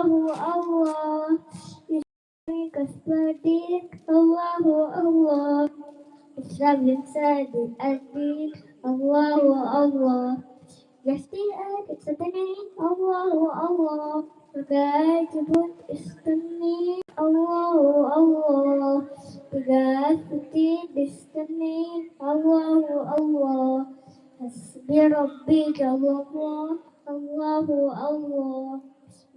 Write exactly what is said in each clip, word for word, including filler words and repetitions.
Allahu Allah. Ismi Kasbadi, Allahu Allah. Islam bin Sadi Adi, Allahu Allah. Gasti Adi Satani, Allahu Allah. Pegai Jibut Istani, Allahu Allah. Pegai Suti Istani, Allahu Allah. Hasbi Rabbi Jallallah, Allahu Allah.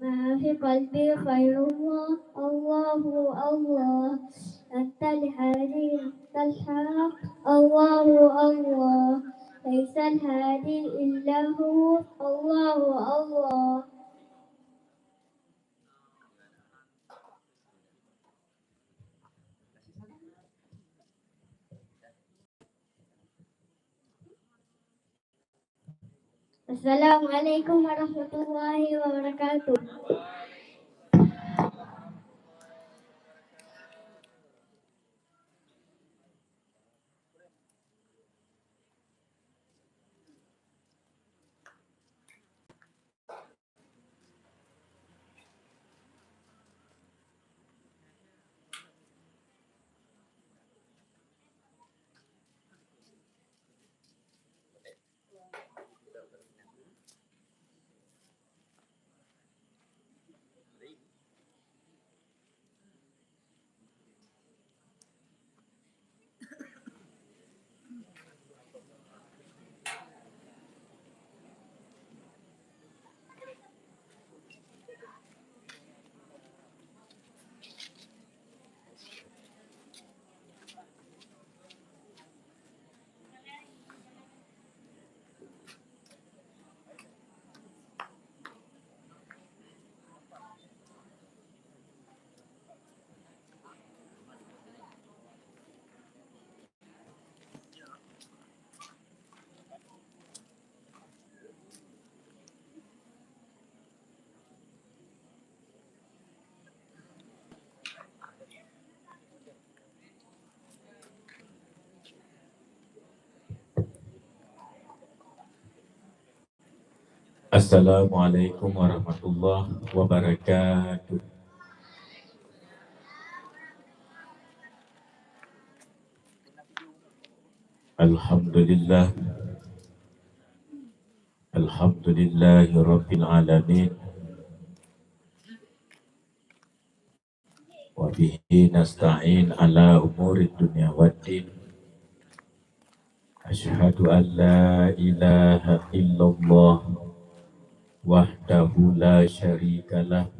ما في قلبي غير الله، الله الله. أنت الهادي، أنت الحق، الله الله. ليس الهادي إلا هو، الله الله. Assalamualaikum warahmatullahi wabarakatuh. Assalamualaikum warahmatullahi wabarakatuh. Alhamdulillah. Alhamdulillahi Rabbil Alamin. Wa bihi nasta'in ala umuri dunya waddin. Asyhadu an la ilaha illallah wahdahu la syarikalah.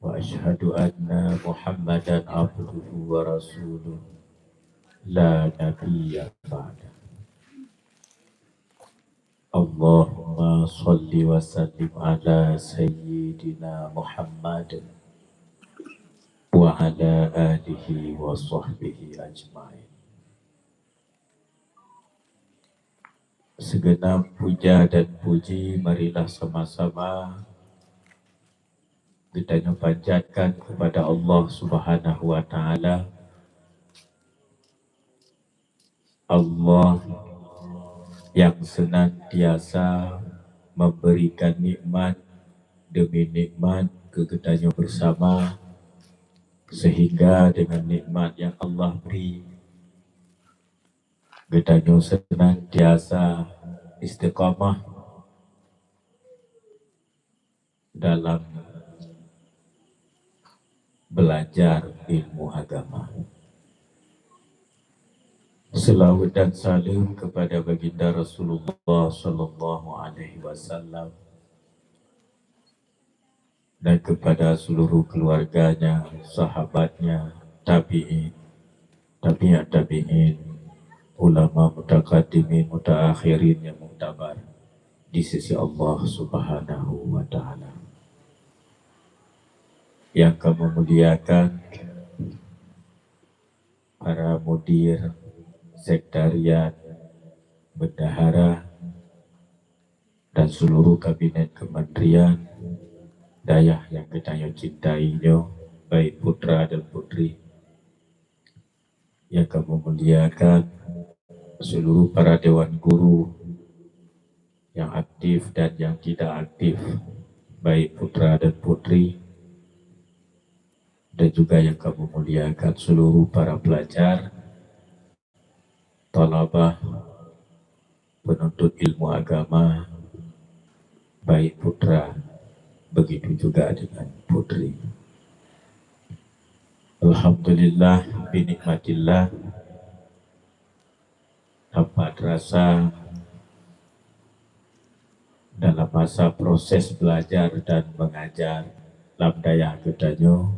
Wa asyhadu anna Muhammadan abduhu wa rasuluh la nabiyya ba'dah. Allahumma shalli wa sallim ala sayyidina Muhammad wa ala alihi wa sahbihi ajmain. Segenap puja dan puji marilah sama-sama geutanyoe panjatkan kepada Allah Subhanahu wa Ta'ala. Allah yang senantiasa memberikan nikmat demi nikmat keu geutanyoe bersama, sehingga dengan nikmat yang Allah beri, geutanyoe senantiasa istiqamah dalam belajar ilmu agama. Selawat dan salam kepada Baginda Rasulullah sallallahu alaihi wasallam dan kepada seluruh keluarganya, sahabatnya, tabi'in, tabi'ut tabi'in, ulama mutaqaddimin, mutaakhirin yang muktabar di sisi Allah Subhanahu wa Ta'ala. Yang kami muliakan para mudir, sekretariat, bendahara, dan seluruh kabinet kementerian dayah yang geutanyoe cintai nyoe, baik putra dan putri. Yang kami muliakan seluruh para dewan guru yang aktif dan yang tidak aktif. baik putra dan putri, dan juga yang kami muliakan seluruh para pelajar, thalabah, penuntut ilmu agama, baik putra, begitu juga dengan putri. Alhamdulillah, binikmatillah, tanpa terasa dalam masa proses belajar dan mengajar lam dayah geutanyoe,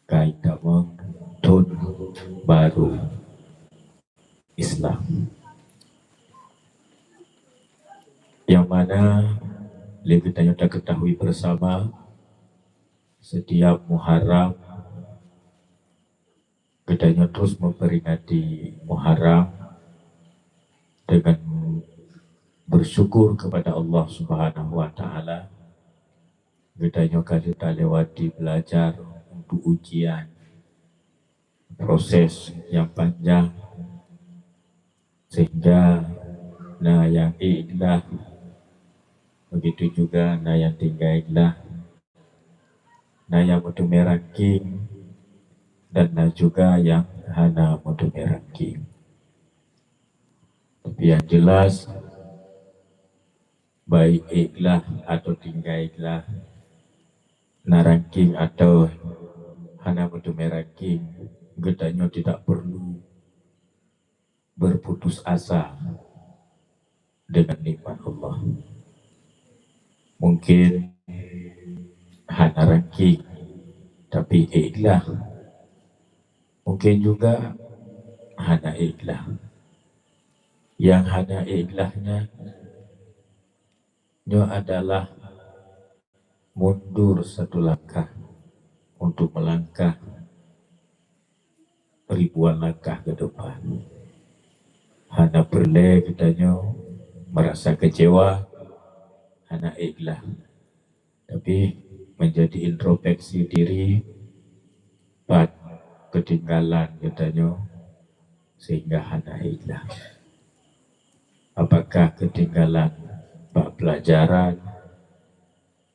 ka itamong thon barô Islam. Yang mana lé geutanyoe taketahui bersama, setiap Muharram geutanyoe terus memperingati Muharram dengan bersyukur kepada Allah Subhanahu wa Taala. Geutanyoe ka lheueh talewati belajar untuk ujian, proses yang panjang, sehingga na nyang ék glah, begitu juga na nyang tinggai glah, na nyang meuteumé ranking, dan na juga nyang hana meuteumé ranking. Tapi yang jelas, baik ék glah atau tinggai glah, na ranking atau hana meuteumé ranking, geutanyoe tidak perlu berputus asa dengan nikmat Allah. Mungkin hana ranking, tapi ék glah. Mungkin juga hana ék glah. Nyang hana ék glah nyan, nyoe adalah mundur satu langkah untuk melangkah ribuan langkah ke depan. Hana peureulée geutanyoe merasa kecewa, hana ék glah. Tapi menjadi introspeksi diri, pat ketinggalan geutanyoe sehingga hana ék glah. Apakah ketinggalan bak pelajaran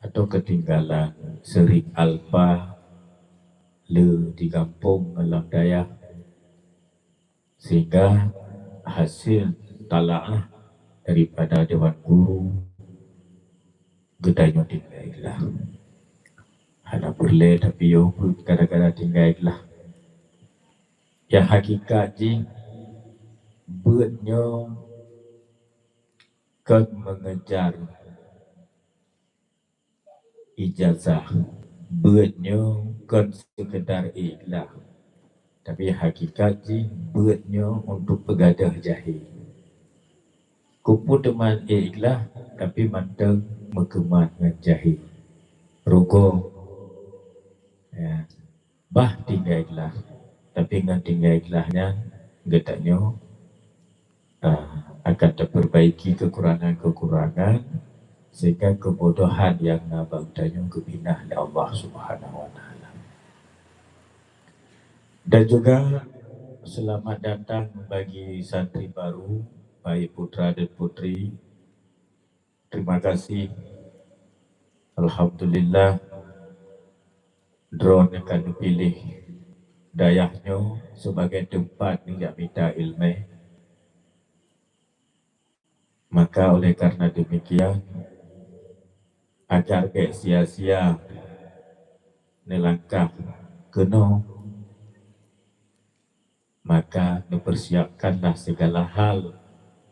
atau ketinggalan sering alpa le di gampông ngon lam dayah, sehingga hasil talaah daripada dewan guru geutanyoe tinggai glah. Hana peureulée tapiôh peuet gara-gara tinggai glah. Nyang hakikat jih, beuet nyoe kon mengejar ijazah, beuet nyoe kon sekedar ék glah, tapi hakikat jih beuet nyoe untuk peugadôh jahé. Keupeue teuma ék glah, tapi mantong meukeumat ngon jahé. Rugoe. Ya. Bah tinggai glah, tapi ngon tinggai glah nyan geutanyoe, ah, akan tapeurbaiki keukurangan-keukurangan, sehingga keubodohan nyang na bak geutanyoe geupinah lé Allah Subhanahu wa Taala. Dan juga selamat datang bagi santri baru, baik putra dan putri. Terima kasih. Alhamdulillah, droeneuh ka neupiléh dayah nyoe sebagai teumpat neujak mita iéleumé. Maka oleh karena demikian, agar bék sia-sia neulangkah keunoe, maka neupersiapkanlah segala hal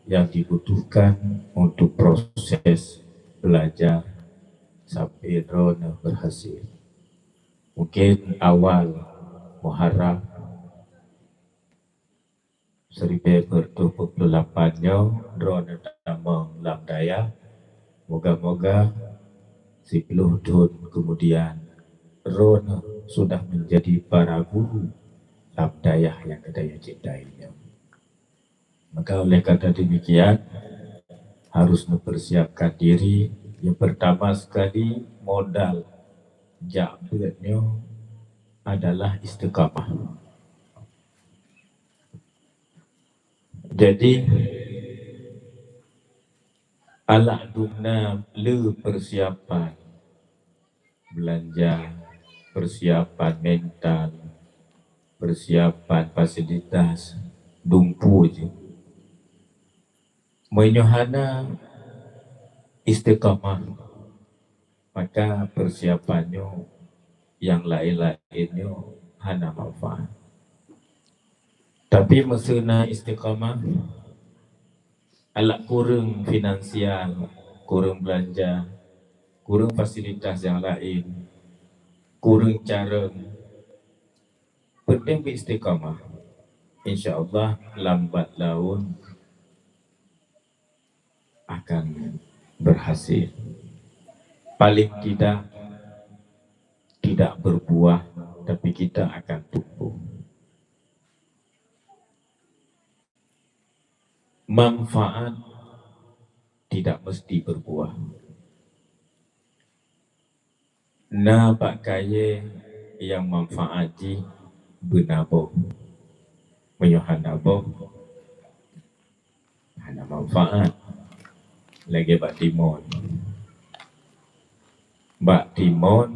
yang dibutuhkan untuk proses belajar sampai droeneuh berhasil. Mungkin awal Muharram seribu sembilan ratus empat puluh delapan nyoe droeneuh tamong lam dayah. Moga-moga siploh thon kemudian droeneuh sudah menjadi para guru lam dayah nyang geutanyoe cintai nyoe. Maka oleh karena demikian, harus mempersiapkan diri. Yang pertama sekali, modal jak beuet nyoe adalah istiqamah. Jadi, Alak dum na le persiapan belanja, persiapan mental, persiapan fasilitas dum pu je. Meunyoe hana istiqamah, maka persiapan nyoe nyang laén-laén nyoe hana manfaat. Tapi meuseu na istiqamah, alak kureueng finansial, kureueng belanja, kureueng fasilitas nyang laén, kureueng carông, peunteng beu istiqamah. Insya Allah lambat laun akan berhasil. Paling tidak, tidak berbuah, tapi kita akan tumbuh. Manfaat tidak mesti berbuah. Na bak kayée nyang manfaat jih beuna boh. Meunyoe hana boh, hana manfaat. Lagée bak timon. Bak timon,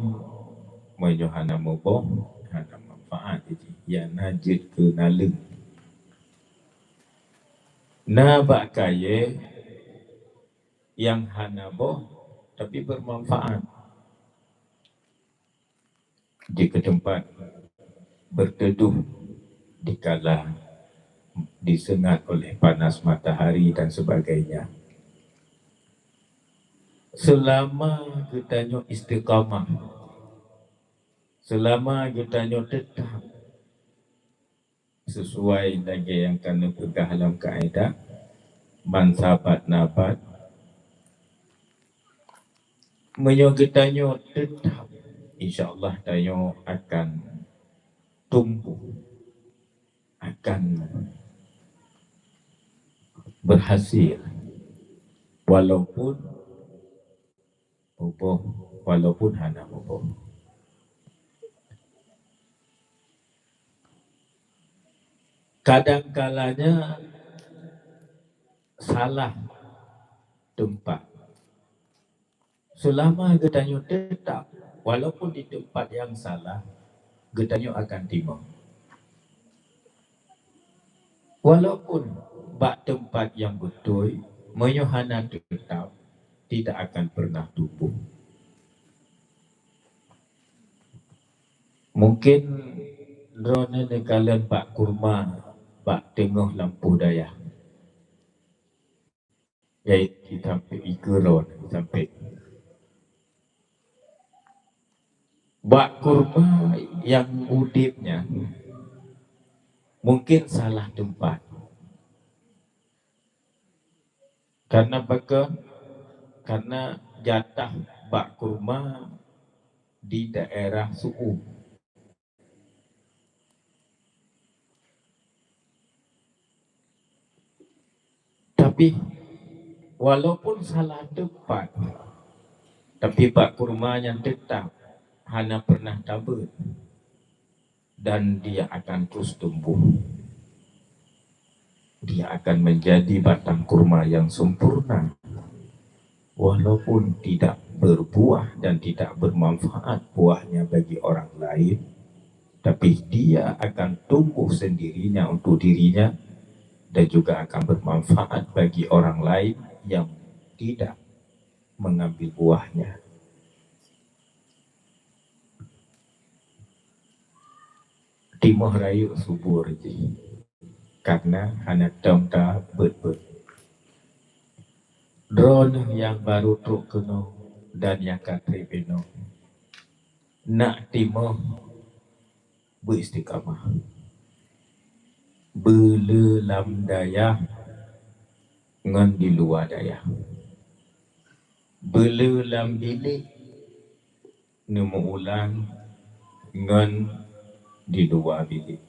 meunyoe hana muboh, hana manfaat jih. Nyang na jeuet keu naleueng. Na bak kayée nyang hana boh, tapi bermanfaat. Di ke tempat berteduh dikala disengat oleh panas matahari dan sebagainya. Selama geutanyoe istiqamah, selama geutanyoe tetap sesuai lagée nyang ka neupeugah lam kaedah, man sabat nabat. Meunyoe geutanyoe teutap, insya Allah tanyoe akan tumbuh, akan berhasil, walaupun muboh, walaupun hana muboh. Kadang kalanya salah teumpat. Seulama geutanyoe teutap, walaupun di teumpat nyang salah, geutanyoe akan timoh. Walaupun bak teumpat nyang beutôi, meunyoe hana teutap, tidak akan pernah tumbuh. Mungken droeneuh neukalon bak kurma bak teungoh lampôh dayah. Yaitu sampoe ikeue droeneuh sampoe. Bak kurma nyang udeb nyan mungken salah teumpat. Karena pakon? Karena jatah bak kurma di daerah Su'uem. Tapi, walaupun salah teumpat, tapi bak kurma nyan teutap hana pernah tabeuet. Dan dia akan terus tumbuh. Dia akan menjadi batang kurma yang sempurna. Walaupun tidak berbuah dan tidak bermanfaat buahnya bagi orang lain, tapi dia akan tumbuh sendirinya untuk dirinya dan juga akan bermanfaat bagi orang lain yang tidak mengambil buahnya. Timoh rayeuk subur jih, karena hana tom tabeuet-beuet. Droeneuh nyang baru trok keunoe dan nyang ka treb inoe, nak timoh beu istiqamah. Beuleu lam dayah ngon di luwa dayah. Beuleu lam bilék neumeuulang ngon di luwa bilék.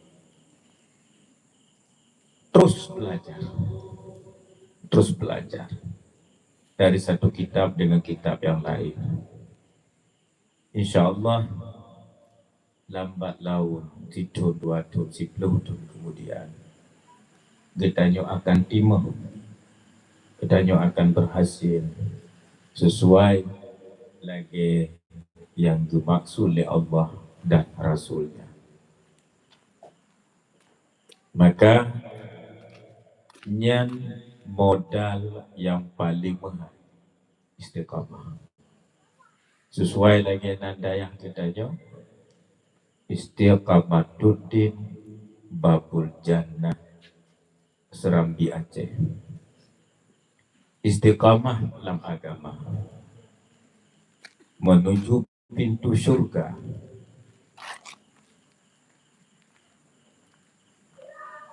Terus belajar. Terus belajar. Dari satu kitab dengan kitab yang lain. Insya Allah, lambat laun, sithon, dua thon, siploh thon kemudian, geutanyoe akan timoh. Geutanyoe akan berhasil sesuai lagée nyang geumaksud lé Allah dan Rasul-Nya. Maka, nyan modal nyang paleng meuhai, istiqamah. Sesuai lagée nan dayah geutanyoe, istiqamatuddin babul jannah, Serambi Aceh. Istiqamah lam agama menuju pintu syurga.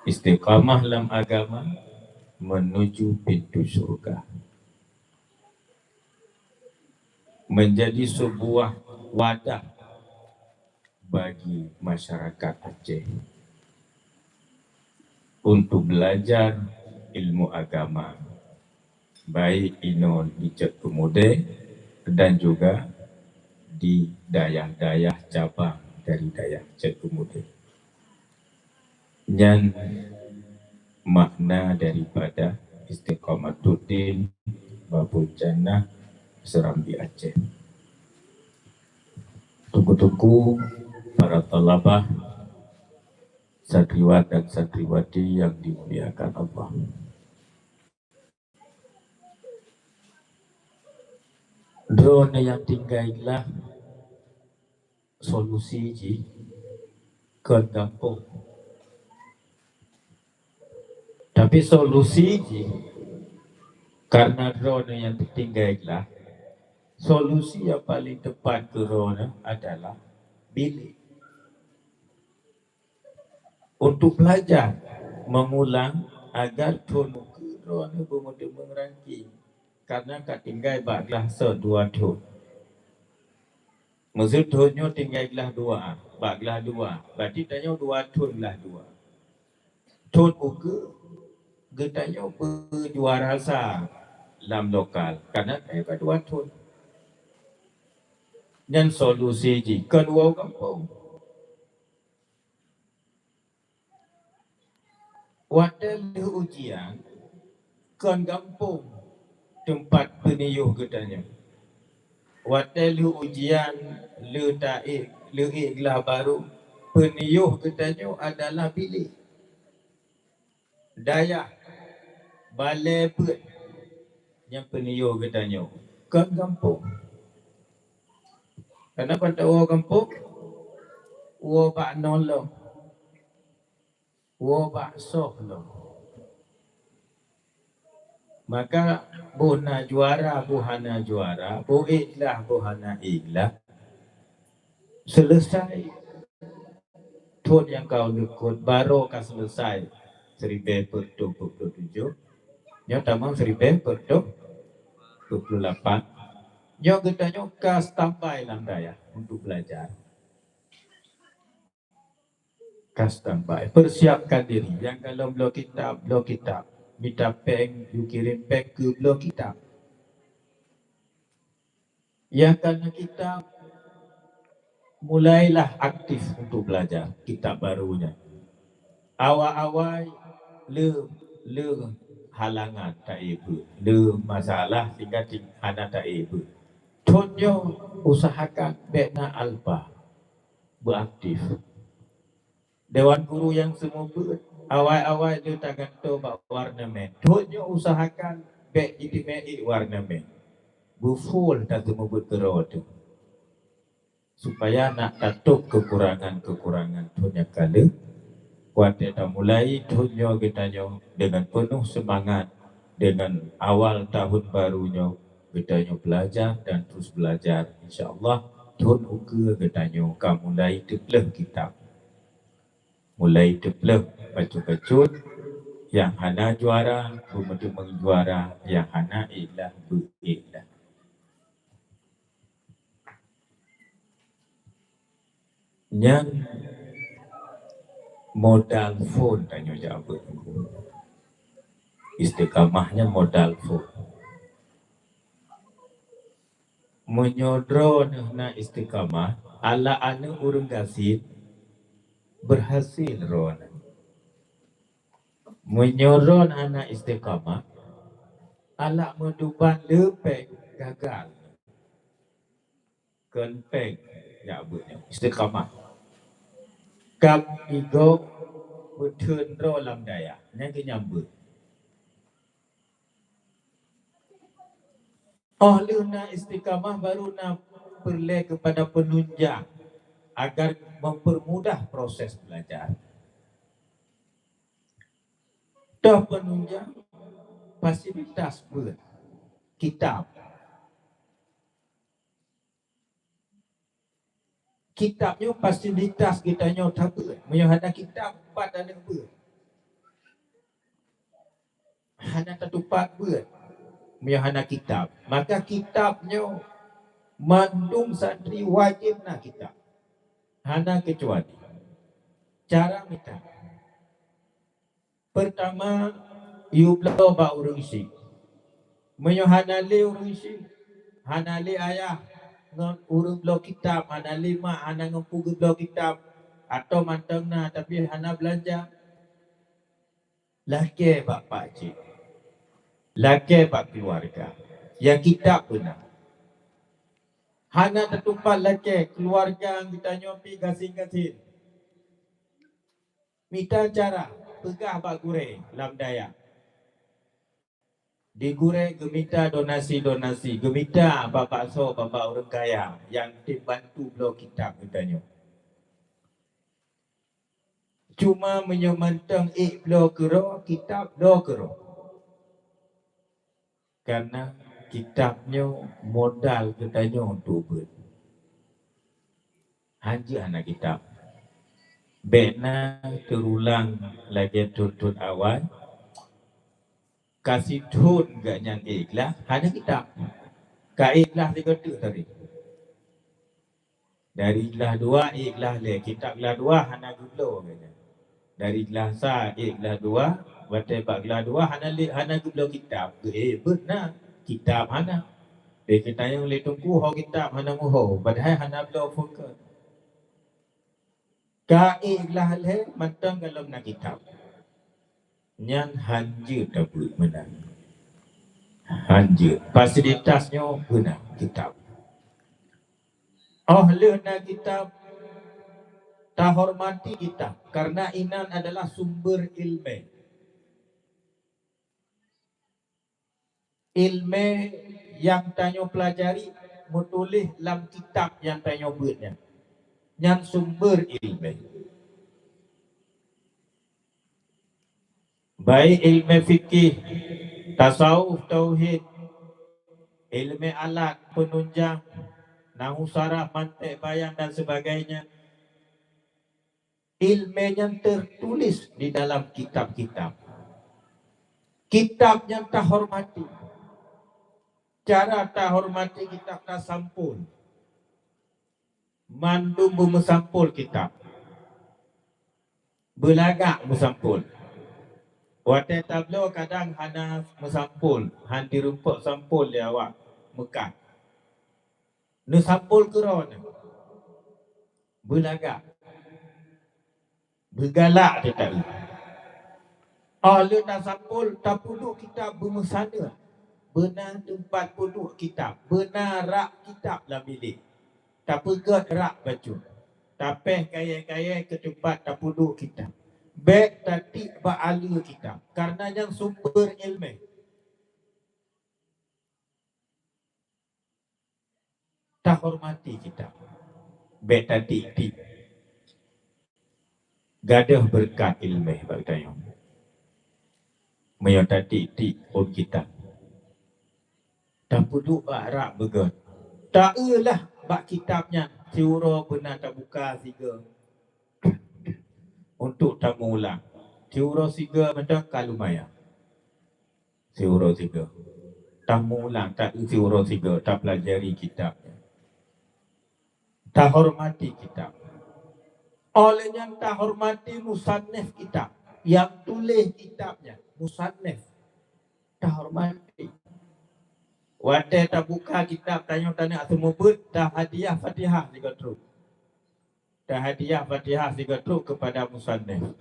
Istiqamah lam agama menuju pintu syurga. Menjadi sebuah wadah bagi masyarakat Aceh untuk belajar ilmu agama, baik inoe di Cot Peumude dan juga di dayah-dayah cabang dari dayah Cot Peumude. Nyan makna daripada istiqamatuddin babul jannah Serambi Aceh. Teungku-teungku, para thalabah, santriwan dan santriwati yang dimuliakan Allah. Droeneuh nyang tinggai glah, solusi jih kon gampông. Tapi solusi jih, karena droeneuh nyang tinggai glah, solusi nyang paleng teupat keu droeneuh adalah bilék. Untuk belajar mengulang agar thon ukeue droeneuh beumeuteumé ranking, karena ka tinggai bak glah sot dua thon. Meuseu thon nyoe tinggai glah dua, bak glah dua, berarti tanyoe dua thon glah dua. Thon ukeue geutanyoe beujuara sa lam lokal, karena tanyoe ka dua thon. Nyan solusi jih kon woe gampông. Watée lheueh ujian, kon gampông teumpat peuniyôh geutanyoe. Watée lheueh ujian, lheueh taék, lheueh ék glah barô, peuniyôh geutanyoe adalah bilék. Dayah, balée peuet nyang peuniyôh geutanyoe, kon gampông. Karena pat woe gampông, woe bak nol lom, woe bak soh lom. Maka, boh na juara, boh hana juara, boh ék glah, boh hana ék glah, seuleusai thon nyang ka likot, barô ka seuleusai, siribée peuet reutôh peuet ploh tujoh, nyoe tamong siribée peuet reutôh peuet ploh lapan. Nyoe geutanyoe ka standby lam dayah untuk belajar. Ka standby. Persiapkan diri. Nyang ka lom bloe kitab, bloe kitab. Mita péng, yue kirém péng keu bloe kitab. Nyang ka na kitab, mulailah aktif untuk belajar kitab barô nyan. Awai-awai le, le halangan taék beuet, le masalah sehingga ting-, hana taék beuet. Thon nyoe usahakan bék na alpa, beuaktif. Dewan guru nyang seumeubeuet, awai-awai le tagantoe bak warna mèh. Thon nyoe usahakan bék jiteumèe ék warna mèh. Beuful taseumeubeuet keudroe teuh. Supaya na tatôb keukurangan-keukurangan thon nyang ka lheueh. Watèe tamulai thon nyoe geutanyoe deungon peunoh seumangat, deungon awal tahun baru nyoe geutanyoe beulajar dan terus beulajar. Insya Allah, thon ukeue geutanyoe ka mulai teupleuh kitab. Mulai teupleuh bacut-bacut, nyang hana juara beumeuteumèe juara, nyang hana ikhlas beu ikhlas. Nyan modal phôn tanyoe jak beuet. Istiqamah nyan modal phôn. Meunyoe droeneuh na istiqamah, ala aneuëk ureuëng gasien, berhasil droeneuh. Meunyoe droeneuh hana istiqamah, Alak meuduban leupeng gagal. Kon peng jak beuet nyoe. Istiqamah. Kab igoe beutheun droe lam dayah. Nyan keuh nyang beuet. Óh lheueh na istiqamah, baru na peureulée keupada peununjang agar mempermudah proses belajar. Toh peununjang, fasilitas beuet, kitab. Kitab nyoe fasilitas geutanyoe tabeuet. Meunyoe hana kitab, pat aneuk beuet. Hana tatupat beuet meunyoe hana kitab. Maka kitab nyoe mandum santri wajéb na kitab. Hana keucuali. Cara mita. Peurtama, yue bloe bak ureuëng syiek. Meunyoe hana lé ureuëng syiek, hana lé ayah ngon ureuëng bloe kitab, hana lé mak, hana ngon peue geubloe kitab, atau mantong na tapi hana beulanja, lakée bak pakcik, lakée bak keuluwarga, ya kitab beuna. Hana tatupat lakée, keuluwarga geutanyoe pih gasien-gasien. Mita cara, peugah bak gurée lam dayah. Di gurée geumita donasi-donasi, geumita bak baksoe bak ureuëng kaya nyang tem bantu bloe kitab geutanyoe. Cuma meunyoe mantong ék bloe keudroe, kitab bloe keudroe. Karena kitab nyoe modal geutanyoe untuk beuet. Hanjeuet hana kitab. Bék na teurulang lagée thon-thon awai. Ka sithon geuh nyan ék glah, hana kitab. Ka ék glah sigoe teuk tadi. Dari glah dua ék glah lhée, kitab glah dua hana geubloe geuh nyan. Dari glah sa ék glah dua, watée bak glah dua hana lé, hana geubloe kitab. Geuék beuet na, kitab hana. Di geutanyoe lé teungku ho kitab hana meuho, padahai hana bloe phon keu. Ka ék glah lhée mantong golom na kitab. Nyan hanjeuet tabeuet meunan. Hanjeuet. Fasilitas nyoe beuna kitab. Óh lheueh na kitab, tahormati kitab, karena inan adalah sumber ilmu. Ilmu nyang tanyoe peulajari meutuléh lam kitab nyang tanyoe beuet nyan. Nyan sumber ilmu. Baik ilmu fikih, tasawuf, tauhid, ilmu alat, peununjang, nahu saraf, mantek, bayan dan sebagainya. Ilmu nyan tertulis di dalam kitab-kitab. Kitab nyan tahormati. Cara tahormati kitab, tasampol. Mandum beumeusampol kitab. Beulagak meusampol. Watée tabloe kadang hana meusampol, han jirumpok sampol lé awak meukat. Neusampol keudroe nyan. Beulagak. Beugalak teuh taeu. Óh lheueh tasampol, tapeuduek kitab beumeusaneut. Beuna teumpat peuduek kitab, beuna rak kitab lam bilék. Tapeugét rak bacut. Tapéh kayée-kayée keu teumpat tapeuduek kitab. Bék tatiek bak aleue kitab, kareuna nyan sumber iéleumé. Tahormati kitab. Bék tatiek-tiek. Gadôh beureukat iéleumé bak geutanyoe. Meunyoe tatiek-tiek phon kitab. Tapeuduek bak rak beugét. Taeu lah bak kitab nyan, siuroe beuna tabuka sigoe. Untuk tameuulang. Siuroe sigoe mantong ka lumayan. Siuroe sigoe. Tameuulang, taeu siuroe sigoe, tapeulajari kitab nyan. Tahormati kitab. Óh lheueh nyan tahormati musannif kitab. Nyang tuléh kitab nyan, musannif. Tahormati. Watée tabuka kitab tanyoe taneuk seumeubeuet, tahadiah Fatihah sigoe trok. Tahadiah Fatihah sigoe trok keupada musannif.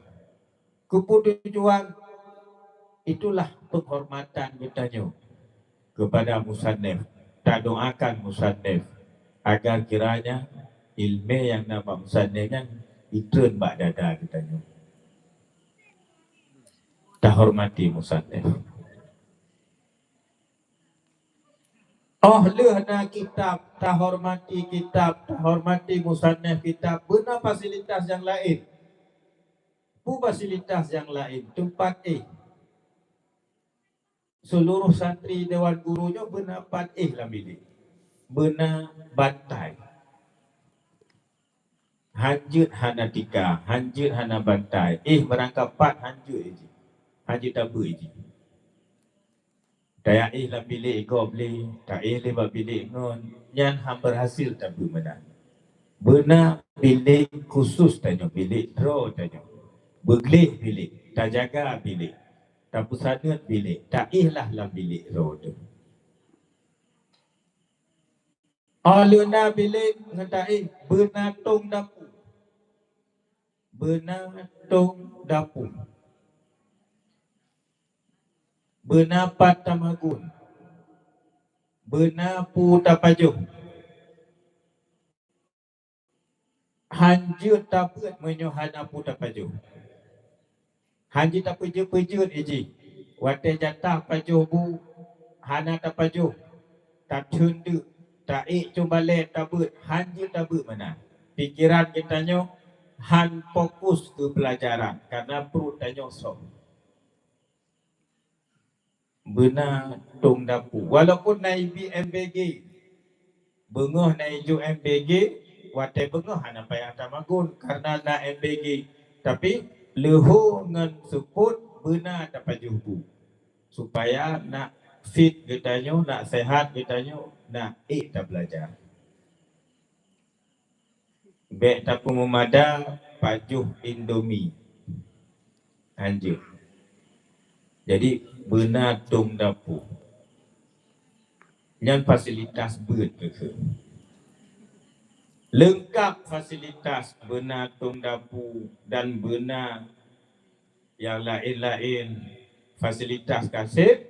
Keupeue tujuan? Itulah penghormatan geutanyoe. kepada musannif, tadoakan musannif agar kiranya ilmé nyang na bak musannif nyan jitreun bak dada geutanyoe. Tahormati musannif. Oh lheueh na kitab, tahormati kitab, tahormati musannif kitab, beuna fasilitas nyang laén. Peue fasilitas nyang laén? Teumpat éh. Seluruh santri dewan guru nyoe beuna pat éh lam bilék. Beuna bantai. Hanjeuet hana tika, hanjeuet hana bantai. Éh meurangkapat hanjeuet jih. Hanjeuet tabeuet jih. Taéh lam bilék gob lé, taéh lé bak bilék ngon, nyan han berhasil tabeuet meunan. Beuna bilék khusus tanyoe, bilék droe tanyoe. Beugleh bilék, tajaga bilék, tapeusaneut bilék, taéh lah lam bilék droe teuh. Oh lheueh na bilék ngon taéh, beuna tong dapu. Beuna tong dapu. Beuna pat tamagun. Beuna peue tapajoh. Hanjeuet tabeuet meunyoe hana peue tapajoh. Hanjeuet tapeujeuet-peujeuet jih. Watée jatah pajoh bu hana tapajoh, tatheun deuk, taék cumbalée tabeuet, hanjeuet tabeuet meunan. Pikeran geutanyoe han fokus keu peulajaran, karna pruet tanyoe sôh. Beuna tong dapu. Walaupun na ibi M B G, beungoh na ijok M B G, watée beungoh hana payah tamagun karna na M B G. Tapi leuho ngon seupôt beuna tapajoh bu, supaya nak fit geutanyoe, nak sehat geutanyoe, nak ék tabeulajar. Bék tapeumada pajoh Indomie. Hanjeuet. Jadi beuna tong dapu. Nyan fasilitas beuet keuh. Leungkap fasilitas, beuna tong dapu dan beuna nyang laén-laén fasilitas kaseb.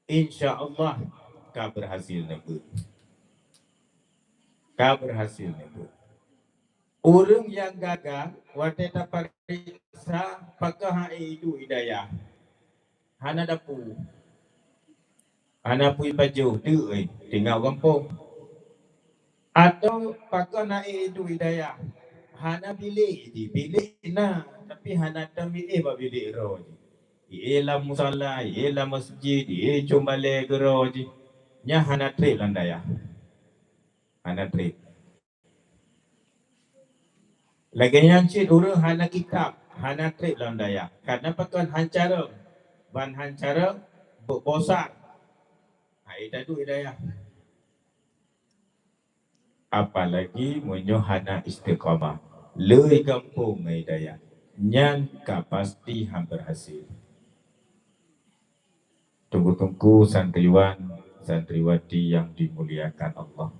Insya Allah ka berhasil neubeuet. Ka berhasil neubeuet. Ureuëng nyang gaga watée tapariksa pakon han ék iduek i dayah, hana dapu, hana peue ipajoh, deuk, eh, tinggai gampông. Atau pakon han ék iduek i dayah, hana bilék jih, bilék na, tapi hana tom iéh bak bilék droe jih. Iéh lam musala, iéh lam masjid, iéh cumbalée keudroe jih. Nyan hana treb lam dayah. Hana treb. Lagée nyan cit ureuëng hana kitab, hana treb lam dayah. Karna pakon han carông, ban han carông, beu-, bosan. Hai taduek i dayah. Apalagi meunyoe hana istiqamah, le i gampông ngon i dayah, nyan ka pasti han berhasil. Teungku-teungku, santriwan, santriwati nyang dimuliakan Allah,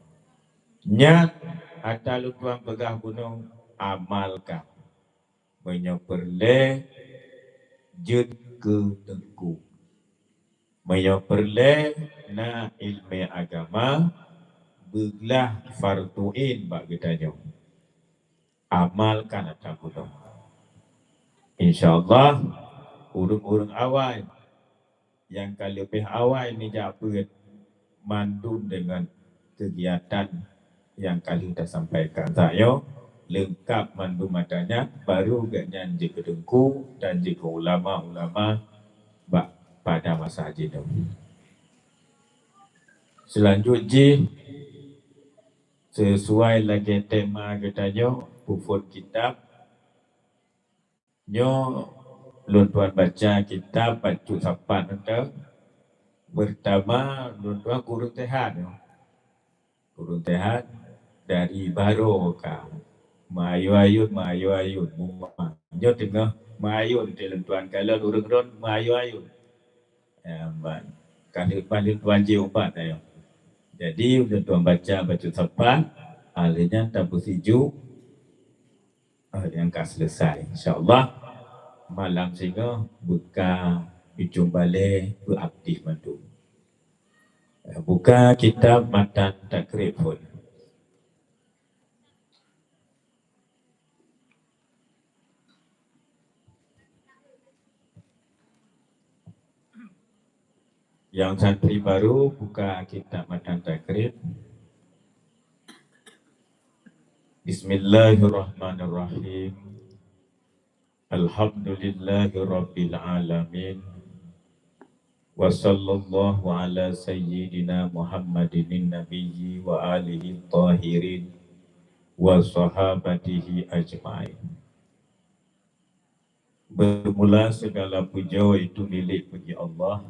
nyan ata lôn tuan peugah bunoe, amalkan. Meunyoe peureulée, jeuet keu teungku. Meunyoe peureulée na iéleumé agama, beuglah fardu ain bak geutanyoe. Amalkan ata bunoe. Insya Allah, ureuëng-ureuëng awai nyang ka leubeh awai neujak beuet mandum deungon keugiatan nyang ka lheueh tasampaikan. Sayoe leungkab mandum ata nyan, baru gobnyan jeuet keu teungku dan jeuet keu ulama-ulama bak pada masa jinoe. Seulanjut jih, sisuai lagée tema geutanyoe, peuphon kitab, nyoe lôn tuan baca kitab bacut sapat mantong. Peurtama, lôn tuan kureueng seuhat nyoe. Kureueng seuhat dari baroe ka. Meuayôn-ayôn, meuayôn-ayôn. Nyoe teungoh meuayôn teuh lôn tuan, kalon ureuëng rhot meuayôn-ayôn. Ya, ban. Ka lheueh ban lôn tuan jih ubat ayoe. Jadi, lôn tuan baca bacut sapat, ah, lheueh nyan tapeusiju, ah, nyang ka selesai. Insya Allah, malam singoh buka ujong balée beuaktif mandum. Buka kitab Matan Takrib phon. Nyang santri baru buka kitab Matan Takrib. Bismillahirrahmanirrahim. Alhamdulillahirabbil alamin. Wa sallallahu ala sayyidina Muhammadin nabiyyi wa alihi tahirin wa sahabatihi ajmain. Bermula segala puja itu milik bagi Allah,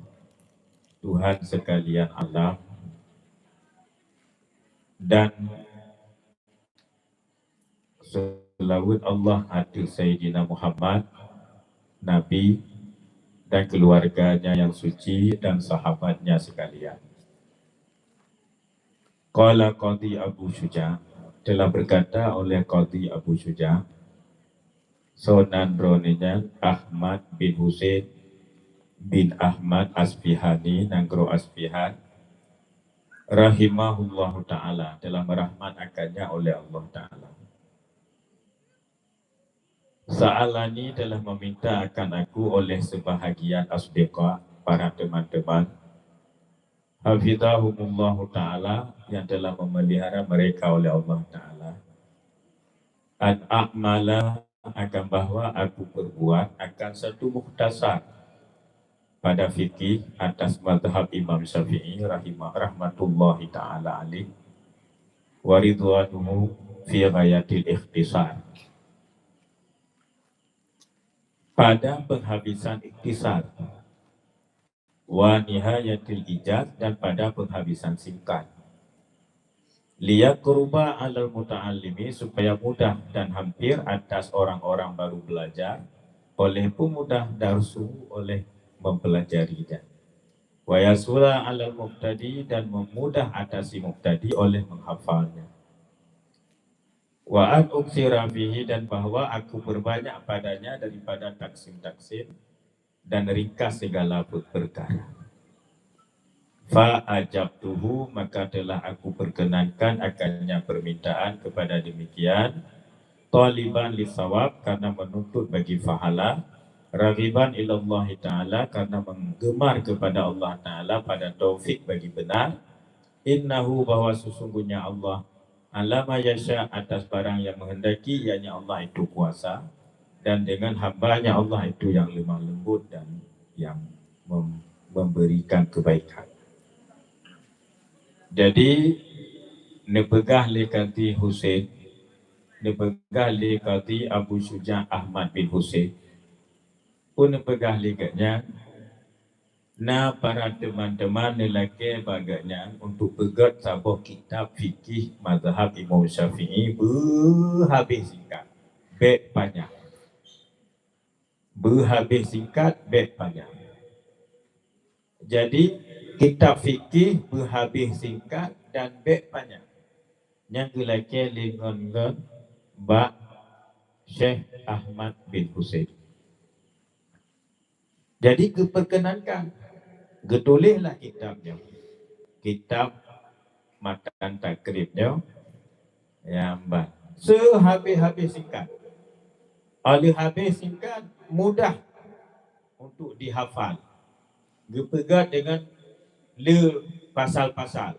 Tuhan sekalian alam, dan selawat Allah ateueh Sayyidina Muhammad, Nabi, dan keluarganya yang suci dan sahabatnya sekalian. Qala Qadhi Abu Syuja, telah berkata oleh Qadhi Abu Syuja, soe nan droeneuh nyan Ahmad bin Husein bin Ahmad Asfihani, nanggroe Asfihan, rahimahullahu ta'ala, telah merahmat akannya oleh Allah Ta'ala. Sa'alani, telah meminta akan aku oleh sebahagian asdiqa, para teman-teman, hafizahumullahu ta'ala, yang telah memelihara mereka oleh Allah Ta'ala, an a'mala, akan bahwa aku perbuat akan satu mukhtasar pada fikih atas mazhab Imam Syafi'i rahimah-, rahmatullahi ta'ala alaih wa ridwanuhu fi ghayatil ikhtisar. Pada penghabisan ikhtisar, wa nihayatil ijaz, dan pada penghabisan singkat. Liyaqruba alal muta'allimi, supaya mudah dan hampir atas orang-orang baru belajar oleh pemudah darsu, oleh mempelajarinya. Wa yasula alal mubtadi, dan memudah atas si mubtadi oleh menghafalnya. Wa an uksira fihi, dan bahwa aku perbanyak padanya daripada taksim-taksim dan ringkas segala pe-, perkara. Fa ajabtuhu, maka telah aku perkenankan akannya permintaan kepada demikian, taliban lisawab, karena menuntut bagi pahala, raghiban ilallahi ta'ala, karena menggemar kepada Allah Ta'ala pada taufik bagi benar, innahu, bahwa sesungguhnya Allah, alama yasya, atas barang yang menghendaki, yakni Allah itu kuasa, dan dengan hambanya Allah itu yang lemah lembut dan yang mem-, memberikan kebaikan. Jadi, neupeugah lé Qadhi Husein, neupeugah lé Qadhi Abu Syuja Ahmad bin Husein, peue neupeugah lé gobnyan, na para teman-teman neulakée bak gobnyan untuk peugét saboh kitab fikih mazhab Imam Syafi'i beuhabéh singkat, bék panyang. Beuhabéh singkat, bék panyang. Jadi, kitab fikih beuhabéh singkat dan bék panyang. Nyang geulakée lé ngon-ngon bak Syekh Ahmad bin Husein. Jadi, geuperkenankan, geutuléhlah kitab nyoe. Kitab Matan Takrib nyoe, nyang ban. Seuhabéh-habéh singkat. Óh lheueh habéh singkat, mudah untuk dihafal. Geupeugét deungon le pasal-pasal.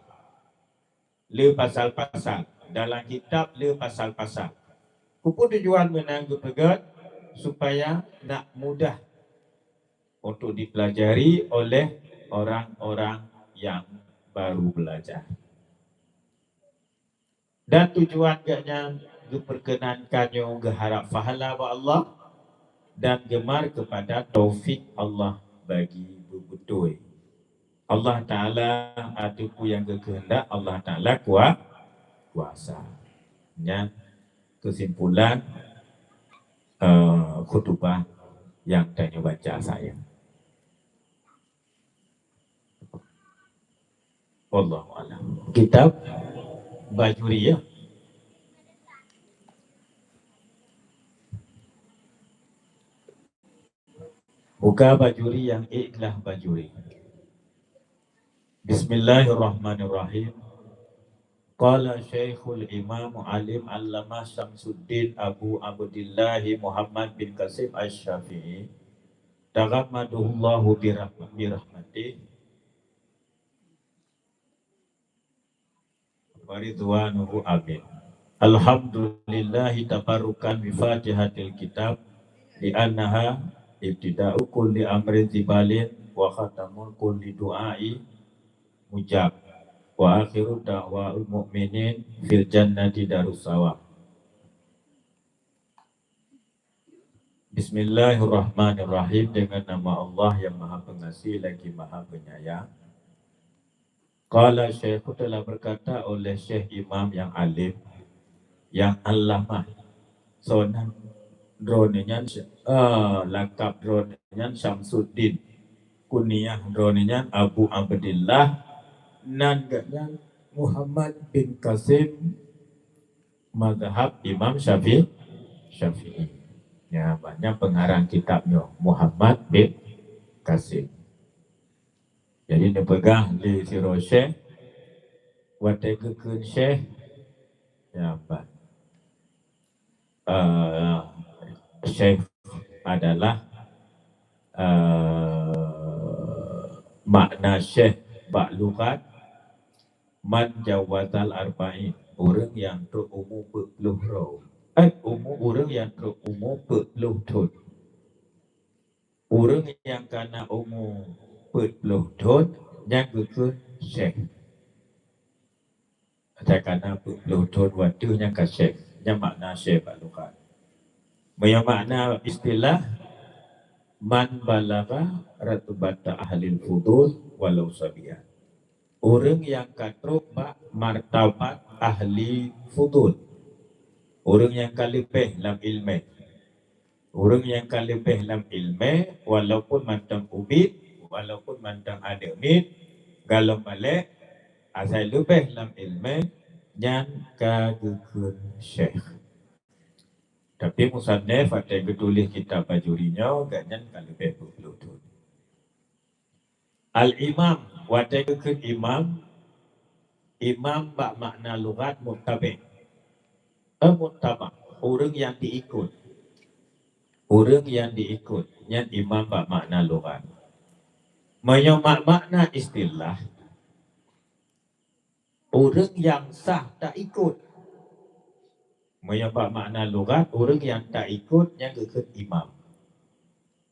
Le pasal-pasal. Dalam kitab le pasal-pasal. Peue tujuan meunan geupeugét? Supaya nak mudah untuk dipelajari oleh orang-orang yang baru belajar. Dan tujuan gobnyan geuperkenankan nyoe geuharab pahala bak Allah dan geumar keupada taufik Allah bagi beubeutôi. Allah Ta'ala ateueh peue nyang geukeuheundak, Allah Ta'ala kua-, kuasa. Nyan keusimpulan, eh, khutubah nyang tanyoe baca sayang. Wallahu a'lam. Kitab Bajuri, ya. Buka bajuri nyang ék glah bajuri. Bismillahirrahmanirrahim. Qala Syaikhul Imam Alim Allamah Syamsuddin Abu Abdillah Muhammad bin Qasim Asy-Syafi'i, taghammadahullahu birahma-, birahmatih, wa ridwanuhu, amin. Alhamdulillahi tabarrukan bi Fatihatil Kitab, li annaha ibtida'u kulli amrin zibalin wa khatamu kulli du'ai mujab, wa akhiru da'waul mu'minin fil jannati darussawa. Bismillahirrahmanirrahim. Dengan nama Allah yang Maha Pengasih lagi Maha Penyayang. Qala Syekh, telah berkata oleh Syekh Imam yang alim, yang allamah. Soe nan droeneuh nyan, eh, lakab droeneuh nyan Syamsuddin. Kunyah droeneuh nyan Abu Abdillah, nan geuh nyan Muhammad bin Qasim, mazhab Imam Syafi-, Syafi'i. Ya, banyak pengarang kitab nyoe, Muhammad bin Qasim. Jadi, neupeugah lé sidroe syekh, watée geukheun syekh, ya, ban. Eh, syekh adalah, eh, makna syekh bak lughat, man jawazal arba'in, ureuëng nyang trok umu peuet ploh droe. Eh, umu, ureuëng nyang trok umu peuet ploh thon. Ureuëng nyang ka na umu peuet ploh thon, nyan geukheun syekh. Nyang ka na peuet ploh thon watée nyan ka syekh. Nyan makna syekh bak lughat. Meunyoe makna istilah, man balagha ratbata ahlil fudul walau sabiyan. Ureuëng nyang ka trok bak martabat ahli fudul. Ureuëng nyang ka leubeh lam iéleumé. Ureuëng nyang ka leubeh lam iéleumé, walaupun mantong ubit, walaupun mantong aneuk miet, galom balek, asai leubeh lam iéleumé, nyan ka geukheun syekh. Tapi musannif watée geutuléh kitab bajuri nyoe, gobnyan ka leubeh peuet ploh thon. Al-imam, watée geukheun imam, imam bak makna lughat muttabi'. Eh, muttaba', ureuëng nyang diikot. Ureuëng nyang diikot, nyan imam bak makna lughat. Meunyoe bak makna istilah, ureuëng nyang sah taikot. Meunyoe bak makna lughat, ureuëng nyang taikot nyan geukheun imam.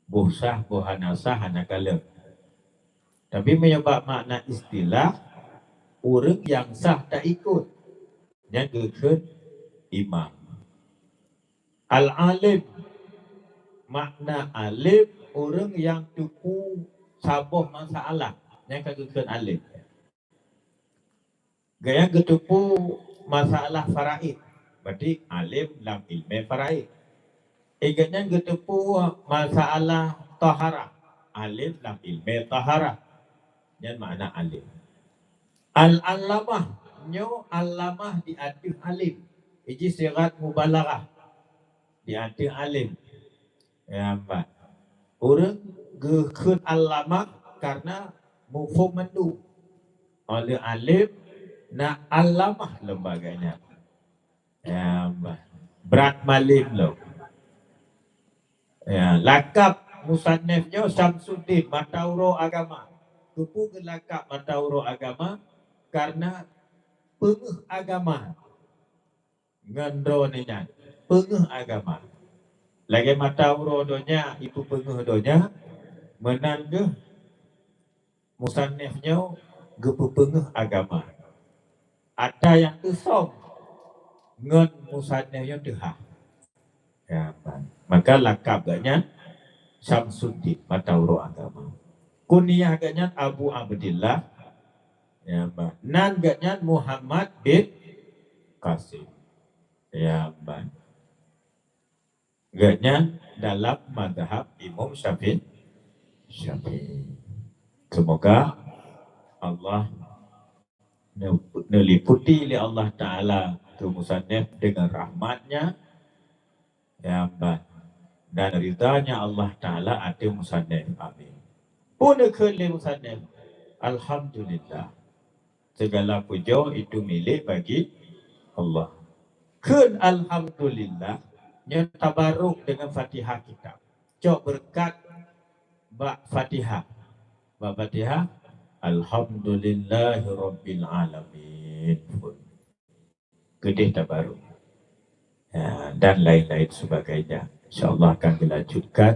Boh sah, boh hana sah, hana kalon. Tapi meunyoe bak makna istilah, ureuëng nyang sah taikot, nyan geukheun imam. Al-alim, makna alim, ureuëng nyang teupeu saboh masalah, nyan ka geukheun alim. Gobnyan geuteupeue masalah faraid, berarti alim lam iéleumé faraid. Eh, gobnyan geuteupeue masalah taharah, alim lam iéleumé taharah. Nyan makna alim. Al-allamah, nyoe allamah di ateueh alim. Iji sigat mubalaghah. Di ateueh alim. Ya, ban. Ureuëng geukheun allamah karena muphom mandum. Óh lheueh alim, na allamah lom bak gobnyan. Ya, ban. Brat malem lom. Ya, lakab musannif nyoe Syamsuddin, mata uroe agama. Keupeue geulakab mata uroe agama? Karena peungeuh agama. Ngon droeneuh nyan, peungeuh agama. Lagée mata uroe donya ipeupeungeuh donya, meunan geuh musannif nyoe geupeupeungeuh agama. Atra nyang teusöm ngon musannif nyoe teuhah. Ya, maka lakab gobnyan Syamsuddin, mata uroe agama. Kunyah gobnyan Abu Abdillah, ya, nan gobnyan Muhammad bin Qasim. Ya, ban. Gobnyan dalam mazhab Imam Syafi'i. Syafi'i. Semoga Allah ne-, neuliputi lé Allah Taala keu musannif dengan rahmat-Nya, ya, ban. Dan ridhanya Allah Ta'ala ateueh musannif. Amin. Peue neukheun lé musannif? Alhamdulillah. Segala pujoe itu milék bagi Allah. Kheun alhamdulillah, nyoe tabaruk deungon Fatihah kitab. Cok beureukat bak Fatihah. Bak Fatihah, alhamdulillahirabbil alamin. Keudeh tabaruk. Ya, dan lain-lain sebagainya. InsyaAllah akan dilanjutkan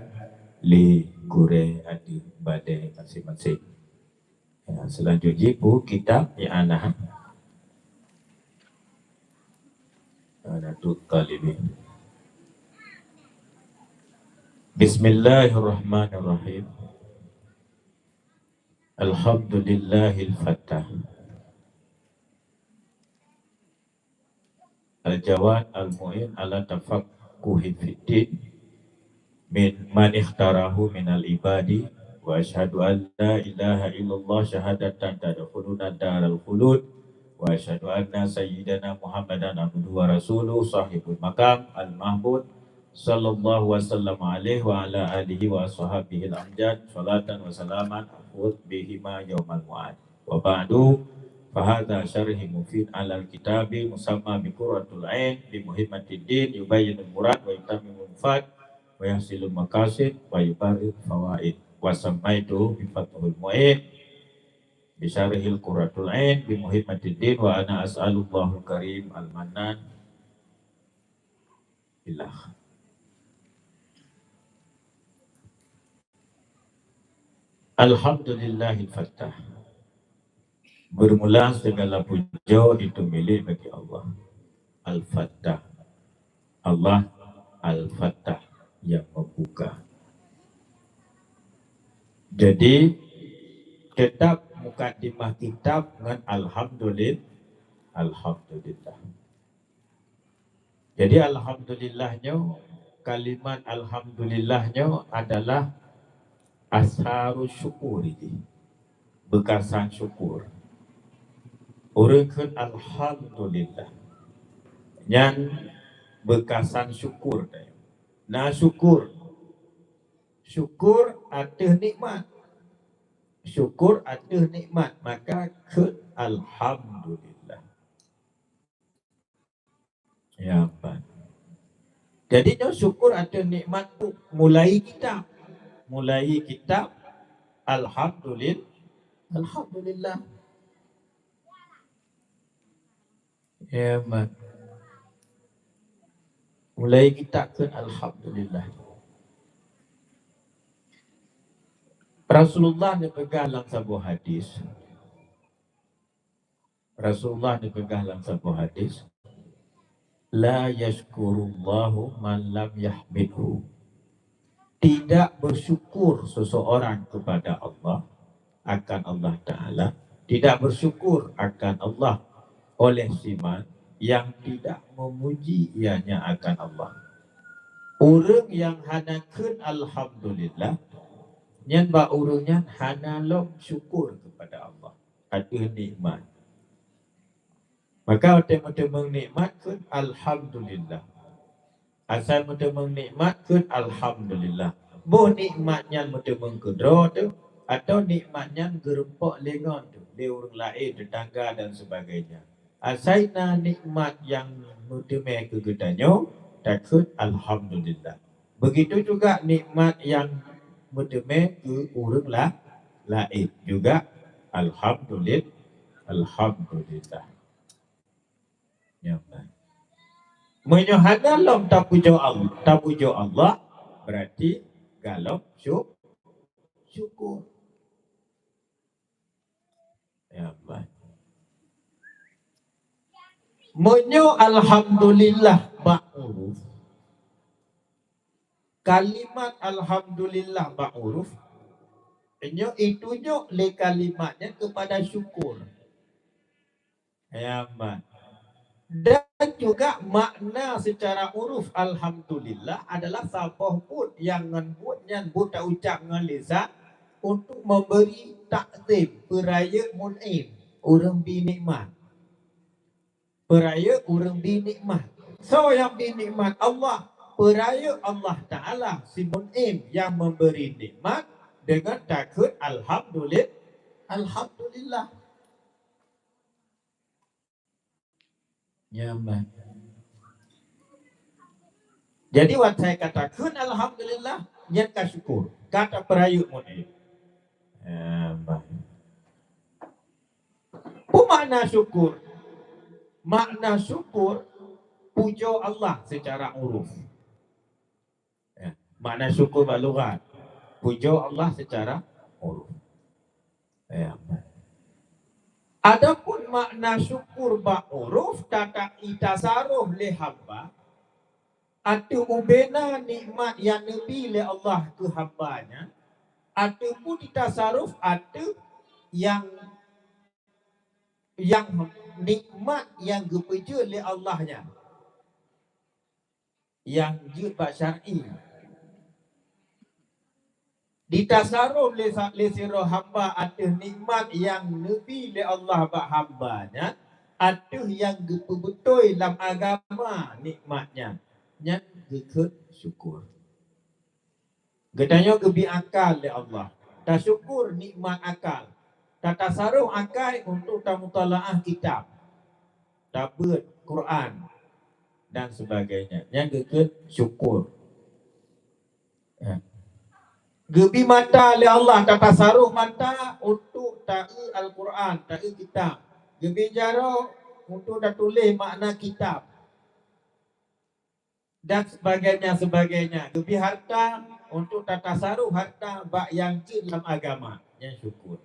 lé gurée ateueh badée masing-masing. Ya, selanjutnya buku kitab I'anah. I'anatut Talibin. Bismillahirrahmanirrahim. Alhamdulillahil Fattah. Al-Jawad Al-Mu'in ala tafaqquhi fiddin min man ikhtarahu minal ibadi, wa asyhadu an la ilaha illallah syahadatan tadkhuluna daral khulud, wa asyhadu anna sayyidana Muhammadan abduhu wa rasuluh sahibul maqam al-mahmud, sallallahu wa sallam alaihi wa ala alihi wa ashabihi al-amjad, salatan wa salaman afudh bihima yaumal mu'ad. Wa ba'du, fa hadza syarhi mufid alal kitabi musamma bi Qurratul Ain bi Muhimmatid Din, yubayyinul murad wa yutammimul mufad wa yahsilul maqasid wa yubarril fawaid. Wa sammaituhu bi Fathul Mu'in bi syarhil Qurratul Ain bi Muhimmatid Din, wa ana as'alullahul karim al-mannan. Ilah. Alhamdulillahil Fattah. Bermula segala puja itu milik bagi Allah. Al-Fattah. Allah Al-Fattah, yang membuka. Jadi, tetap mukadimah kitab ngon alhamdulil-, alhamdulillah. Jadi, alhamdulillah nyoe, kalimat alhamdulillah nyoe adalah asharu syukuri jih, beukasan syukur. Ureuëng kheun alhamdulillah, nyan beukasan syukur teuh. Na syukur, syukur ateueh nikmat. Syukur ateueh nikmat, maka kheun alhamdulillah. Ya, Pak. Jadi, nyoe syukur ateueh nikmat tu mulai kitab. Mulai kitab, alhamdulil-, alhamdulillah. Ya, Mat. Mulai kitab kheun alhamdulillah. Rasulullah neupeugah lam saboh hadis. Rasulullah neupeugah lam saboh hadis, "La yashkurullahu man lam yahmidhu." Tidak bersyukur seseorang kepada Allah, akan Allah Ta'ala, tidak bersyukur akan Allah oleh siman yang tidak memuji ianya akan Allah. Ureuëng nyang hana kheun alhamdulillah, nyan bak ureuëng nyan hana lom syukur kepada Allah ateueh nikmat. Maka watée meuteumeung nikmat kheun alhamdulillah. Asai meuteumeung nikmat kheun alhamdulillah. Boh nikmat nyan meuteumeung keudroe teuh, atawa nikmat nyan geurumpok lé ngon teuh, lé ureuëng laén, tetangga dan sebagainya. Asai na nikmat nyang meuteumé keu geutanyoe, takheun alhamdulillah. Begitu juga nikmat nyang meuteumé keu ureuëng la-, laén juga alhamdulil-, alhamdulillah. Nyoe. Meunyoe hana lom tapujoe Allah, tapujoe Allah, berarti galom syu-, syukur. Ya Allah. Meunyoe alhamdulillah bak uruf, kalimat alhamdulillah bak uruf, nyoe itunyok lé kalimat nyan kepada syukur. Ya, Mat. Dan juga makna secara uruf alhamdulillah adalah saboh buet nyang ngon buet nyan buet taucap ngon lisan untuk memberi takzim, peurayeuk mun'im, ureuëng bi nikmat. Peurayeuk ureuëng bi nikmat. Soe nyang bi nikmat? Allah. peurayeuk Allah Ta'ala si Mun'im nyang memberi nikmat deungon takheun alhamdulil-, alhamdulillah. Nyan bah. Jadi, watée ka takheun alhamdulillah, nyan ka syukur, ka tapeurayeuk Mun'im. Nyan bah. Peue makna syukur? Makna syukur, pujoe Allah seucara uruf. Ya, makna syukur bak lughat, pujoe Allah seucara uruf. Ya. Adapun makna syukur bak uruf, tata-, itasaruf lé hamba, ateueh ubena nikmat nyang neubi lé Allah keu hamba nyan, ateueh pun itasaruf ateueh nyang, nyang nikmat nyang geupeujeuet lé Allah nyan. Nyang jeuet bak syar'i. Ditasaruf lé sa-, lé sidroe hamba ateueh nikmat nyang neubi lé Allah bak hamba nyan, ateueh nyang geupeubeutôi lam agama nikmat nyan, nyan geukheun syukur. Geutanyoe geubi akal lé Allah. Tasyukur nikmat akal. Tatasaruf akai untuk tamutalaah kitab, tabeuet Quran, dan sebagainya. Nyan geukheun syukur. Ya. Geubi mata lé Allah, tatasaruf mata untuk taeu Al-Quran, taeu kitab. Geubi jaroe untuk tatuléh makna kitab. Dan sebagainya, sebagainya. Geubi harta untuk tatasaruf harta bak nyang jeuet lam agama. Nyan syukur.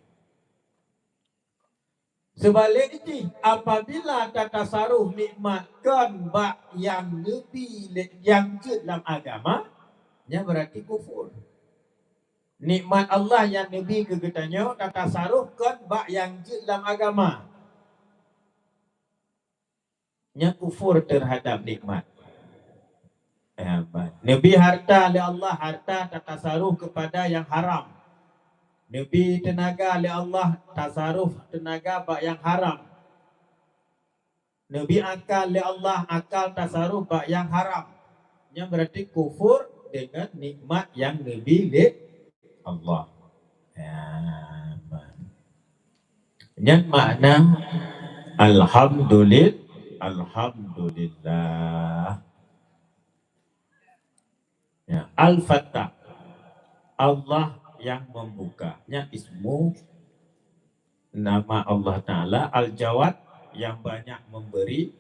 Seubalek jih, apabila tatasaruf nikmat kon bak nyang neubi lé-, nyang jeuet lam agama, nyan beurati kufur. Nikmat Allah nyang neubi keu geutanyoe tatasaruf kon bak nyang jeuet lam agama. Nyan kufur teuhadab nikmat. Ya, ba-, neubi harta lé Allah, harta tatasaruf keupada nyang haram. Neubi teunaga lé Allah, tasaruf teunaga bak nyang haram. Neubi akal lé Allah, akal tasaruf bak nyang haram. Nyan beurati kufur deungon nikmat nyang neubi lé Allah. Ya, ba-, Nyan makna alhamdulil-, alhamdulillah. Ya, Al-Fattah, Allah yang membuka. Nyan ismu nama Allah Ta'ala, Al-Jawad yang banyak memberi,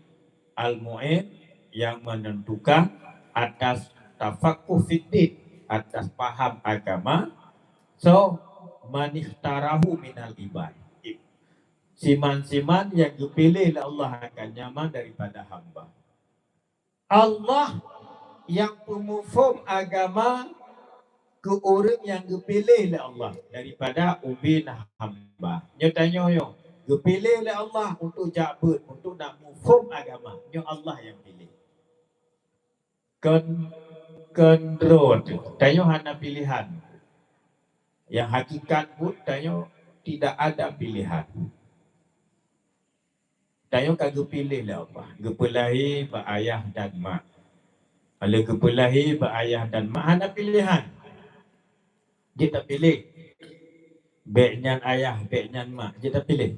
Al-Mu'in yang menentukan atas tafaqquh fiddin, atas paham agama. So, manikhtarahu minal ibad. Siman-siman yang geupiléh lé Allah akan nyaman daripada hamba. Allah yang peumuphom agama keu ureuëng nyang geupiléh lé Allah daripada ubé na hamba. Nyoe tanyoe nyoe geupiléh lé Allah untuk jak beuet, untuk nak muphom agama. Nyoe Allah nyang piléh. Kon, kon droe teuh. Tanyoe hana piléhan. Nyang hakikat buet tanyoe tidak ada piléhan. Tanyoe ka geupiléh lé Allah, geupeulahé bak ayah dan mak. Lheueh geupeulahé bak ayah dan mak hana piléhan. Jeuet tapiléh. Bék nyan ayah, bék nyan mak. Jeuet tapiléh.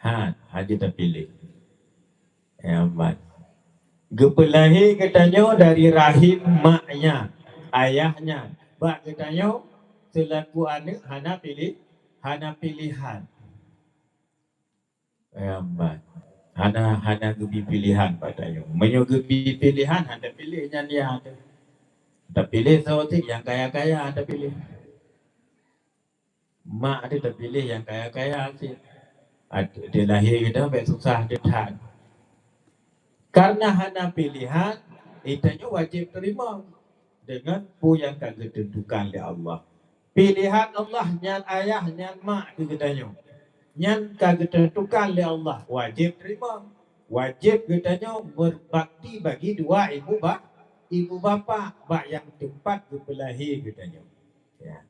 Ha, hana jeuet tapiléh. Ya, aman. Geupeulahé geutanyoe dari rahim mak nyan, ayah nyan. Bak geutanyoe seulaku aneuëk hana piléh, hana piléhan. Ya, aman. Hana, hana geubi piléhan bak tanyoe. Meunyoe geubi piléhan, hana piléh nyan ya. Tapiléh soe cit nyang kaya-kaya, tapiléh. Mak teuh tapiléh nyang kaya-kaya cit. At-, teulahé geutanyoe bék susah teuh that. Karena hana piléhan, geutanyoe wajéb teurimong deungon peue nyang ka geuteuntukan lé Allah. Piléhan Allah nyan ayah, nyan mak keu geutanyoe. Nyan ka geuteuntukan lé Allah, wajéb teurimong. Wajéb geutanyoe beubakti bagi dua ibu ba-, ibu bapak bak nyang teumpat geupeulahé geutanyoe. Ya.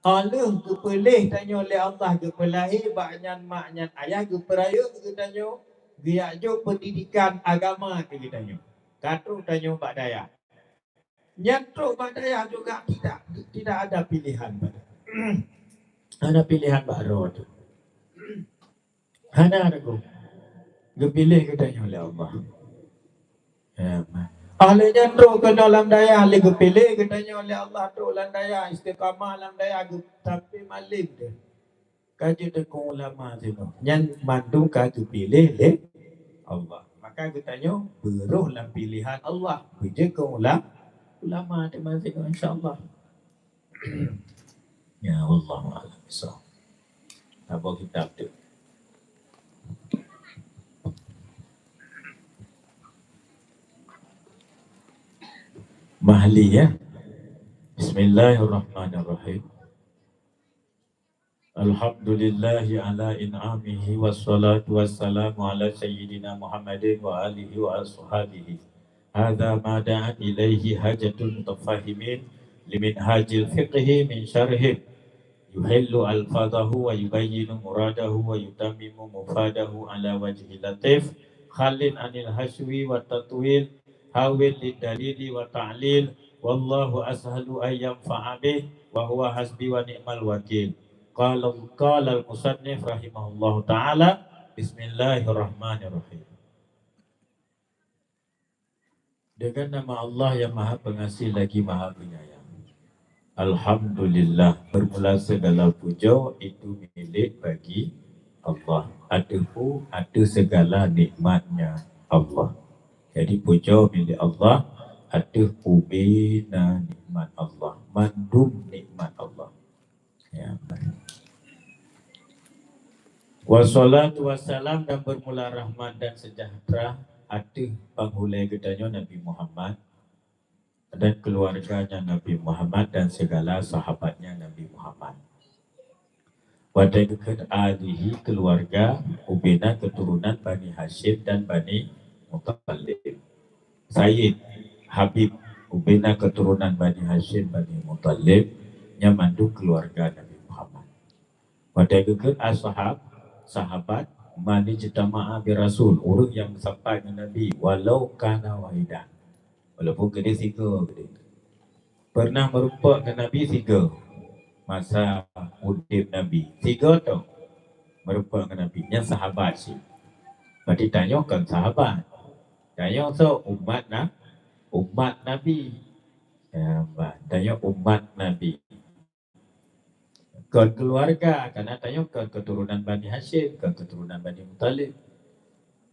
Óh lheueh geupeulahé tanyoe lé Allah, geupeulahé bak nyan mak nyan ayah, geupeurayeuk geutanyoe, geujak jok peundidikan agama keu geutanyoe. Ka trok tanyoe bak dayah. Nyan trok bak dayah juga tidak, tidak ada pilihan bak, hana pilihan bak droe teuh. Hana ragu. Geupiléh geutanyoe lé Allah. Ya, ma-, ah, lheueh nyan trok keunoe lam dayah, lé geupiléh geutanyoe lé Allah, trok lam dayah, istiqamah lam dayah, geu-, tapi malém teuh. Ka jeuet keu ulama sinoe. Nyan mandum ka geupiléh lé Allah. Maka geutanyoe beurôh lam pilihan Allah, beujeuet keu ula-, ulama teuma sinoe, insya Allah. Ya, wallahu a'lam bissawab. Saboh kitab tu. Mahli, ya. Bismillahirrahmanirrahim. Alhamdulillahi ala in'amihi, wassalatu wassalamu ala sayyidina Muhammadin wa alihi wa ashabihi. Hadza ma da'at ilaihi hajatul mutafahimin liminhajil fiqhi min syarhin yuhillu alfadhahu wa yubayyinu muradahu wa yutammimu mufadahu ala wajhi latif, khalin anil haswi wa tatwil, hawil lidalili wa ta'lil, wallahu ashalu an yanfa'a bih, wa huwa hasbi wa ni'mal wakil. Qala, qala al-musannif rahimahullahu ta'ala, bismillahirrahmanirrahim. Dengan nama Allah yang Maha Pengasih lagi Maha Penyayang. Alhamdulillah, bermula segala puja itu milik bagi Allah. Ateueh peue? Ateueh segala nikmat-Nya Allah. Jadi puja milik Allah ateueh ubena nikmat Allah. Mandum nikmat Allah. Ya, baik. Wassalatu wassalam dan bermula rahmat dan sejahtera ateueh panghulée geutanyoe Nabi Muhammad dan keluarganya Nabi Muhammad dan segala sahabatnya Nabi Muhammad. Watée geukheun alihi keluarga, ubena keturunan Bani Hasyim dan Bani Muthalib. Sayyid, Habib, ubena keturunan Bani Hasyim, Bani Muthalib, nyan mandum keluarga Nabi Muhammad. Watée geukheun ashab, sahabat, man ijtama'a bi Rasul, ureuëng nyang meusapat ngon Nabi, walau kana wahidan. Walaupun keudeh sigoe keudeh. Pernah meurumpok ngon Nabi sigoe masa udeb Nabi. Sigoe toh meurumpok ngon Nabi. Nyan sahabat cit. Berarti tanyoe kon sahabat. Tanyoe soe? Umat na-, umat Nabi. Ya, bah, tanyoe umat Nabi. Kon keluarga, karena tanyoe kon keturunan Bani Hasyim, kon keturunan Bani Muthalib.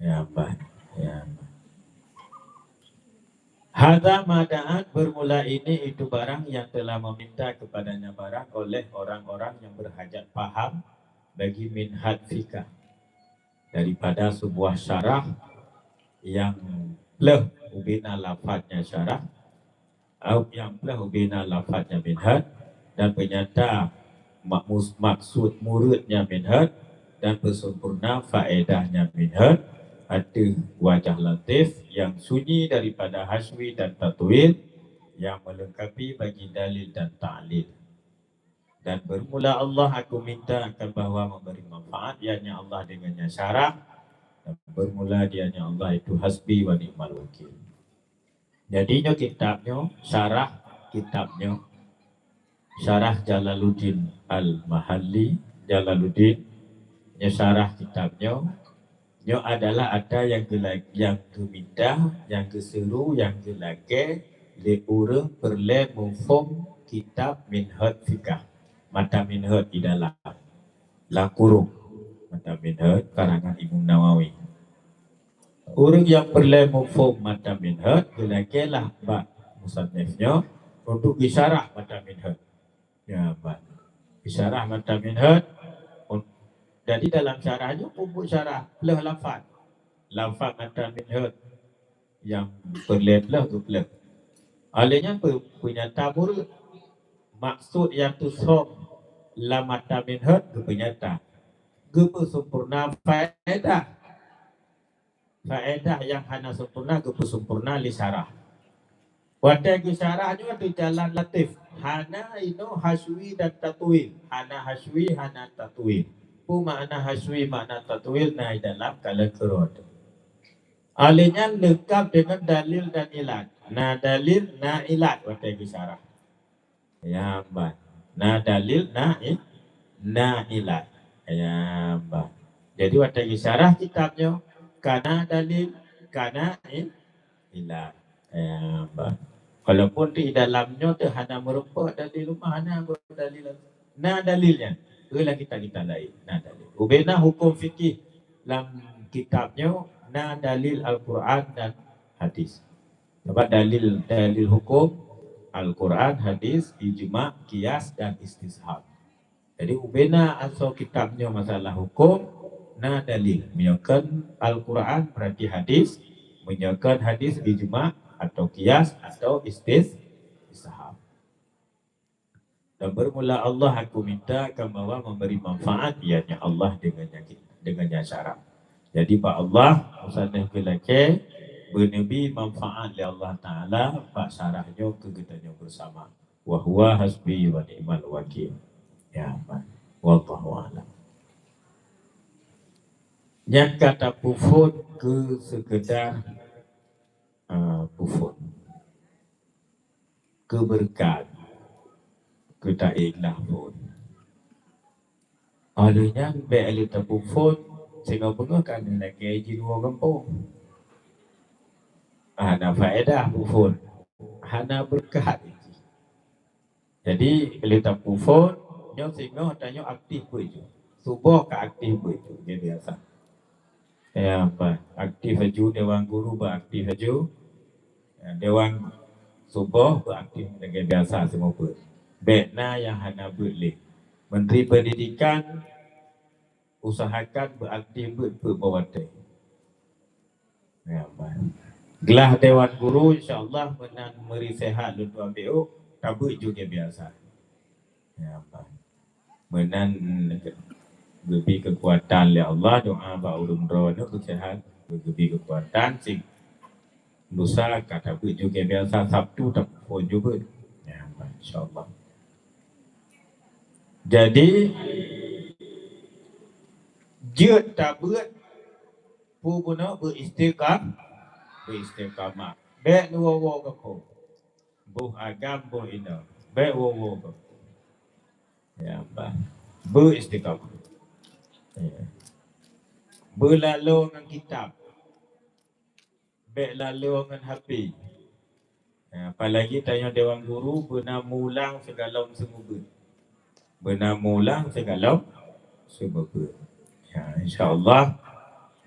Ya, bah. Ya, bah. Hadza ma da'at, bermula ini itu barang yang telah meminta kepadanya barang oleh orang-orang yang berhajat paham bagi minhaj fikah. Daripada sebuah syarah yang pleh ubena lafaznya syarah, au nyang pleh ubena lafaznya minhaj, dan peunyata makmus-, maksud mureudnya minhaj, dan peusempurna faedahnya minhaj, ateueh wajah latif yang sunyi daripada haswi dan tatwil, yang melengkapi bagi dalil dan ta'lil. Dan bermula Allah aku minta akan bahwa memberi manfaat, ianya Allah dengannya syarah, dan bermula dianya Allah itu hasbi wa ni'mal wakil. Jadi nyoe kitab nyoe, syarah kitab nyoe, syarah Jalaluddin Al-Mahalli, Jalaluddin, nyoe syarah kitab nyoe, nyoe adalah ata nyang geula-, nyang geuminta, nyang geuseuru, nyang geulakée lé ureuëng peureulée muphom kitab Minhaj Fikah, mata Minhaj di dalam, lam kurung, mata Minhaj karangan Imam Nawawi. Ureuëng nyang peureulée muphom mata Minhaj, geulakée lah bak musannif nyoe untuk geusyarah mata Minhaj. Ya, bah. Isyarah mata Minhaj. Jadi dalam syarah nyoe peubuet syarah pleh lafaz. Lafaz mata Minhaj nyang peureulée pleh geupleh. Óh lheueh nyan peu-, peunyata mureud. Maksud nyang teusom lam mata Minhaj geupeunyata. Geupeusempurna faedah. Faedah nyang hana sempurna geupeusempurna lé syarah. Watée geusyarah nyoe teujalan latif, hana inoe haswi dan tatwil, hana haswi, hana tatwil. Peue makna haswi, makna tatwil na di dalam kalam keurot. Óh lheueh nyan leungkab deungon dalil dan ilat. Na dalil, na ilat watée geusyarah. Ya, ban. Na dalil, na i-, na ilat. Ya, ban. Jadi, watée geusyarah kitab nyoe, ka na dalil, ka na i-, ilat. Ya, ban. Walaupun di dalam nyoe teuh hana meurumpok dalil, hana dalil. Na dalil nyan. Lam kitab-kitab laén, na dalil. Ubena hukum fikih lam kitab nyoe, na dalil Al-Quran dan hadis. Sabab dalil, dalil hukum, Al-Quran, hadis, ijma, qiyas, dan istishab. Jadi, ubena asoe kitab nyoe masalah hukum, na dalil. Meunyoe kon Al-Quran, berarti hadis. Meunyoe kon hadis, ijma, atau qiyas, atau istis-, istishab. Dan bermula Allah aku minta, kan bahwa memberi manfaat, ianya Allah dengan nya, dengan nya syarat. Jadi, bak Allah, musannif geulakée, beuneubi manfaat lé Allah Ta'ala, bak syarah nyoe keu geutanyoe bersama. Wa huwa hasbi wa ni'mal wakil. Ya, wallahu a'lam. Nyang ka tapeuphon keu sekedar, ah, peuphon. Keubeureukat, keu taingat phon. Óh lheueh nyan bék lé tapeuphon, singoh beungoh ka lheueh lakée jiwoe gampông. Hana faedah peuphon, hana beureukat. Jadi, lé tapeuphon, nyoe singoh tanyoe aktif beuet ju. Suboh ka aktif beuet ju, lagée biasa. Ya, bah, aktif laju, dewan guru bah aktif laju. Ya, dewan suboh bah aktif lagée biasa semua beuet. Bék na nyang hana beuet lé. Menteri Pendidikan usahakan bah aktif beuet peuet bak watée. Ya, bah. Glah dewan guru, insya Allah, meunan meuri sehat lôn tuan B O, tabeuet ju lagée biasa. Ya, bah. Meunan geubri keukuatan lé Allah, doa bak ureuëng droeneuh keu seuhat, geubri keukuatan sing lusa ka tabeuet ju lagée biasa, Sabtu tapeuphon ju beuet. Ya, insya Allah. Jadi, jeuet tabeuet, peue bunoe beuistiqam-, beuistiqamah. Bék neuwoe-woe gampông. Boh agam, boh inong. Bék woe-woe. Ya, bah. Beuistiqamah. Ya. Beulalo ngon kitab. Bék lalo ngon H P. Ya, apalagi tanyoe dewan guru beuna mulang sigohlom seumeubeuet. Beuna mulang sigohlom seumeubeuet. Ya, insya Allah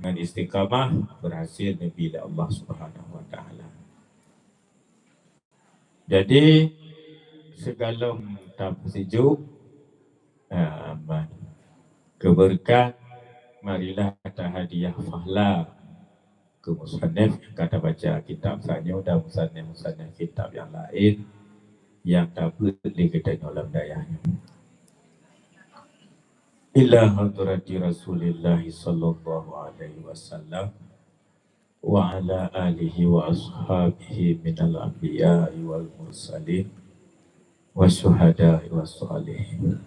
ngon istiqamah berhasil neubi lé Allah Subhanahu wa Taala. Jadi, sigohlom tapeusijuek, ah, keubeureukat, marilah tahadiah pahala keu musannif nyang ka tabaca kitab tanyoe dan musannif-musannif kitab nyang laén nyang tabeuet lé geutanyoe lam dayah nyoe. Ila hadrati Rasulillah sallallahu alaihi wasallam. Wa ala alihi wa ashabihi minal anbiya'i wal mursalin, wa syuhada'i wa shalihin,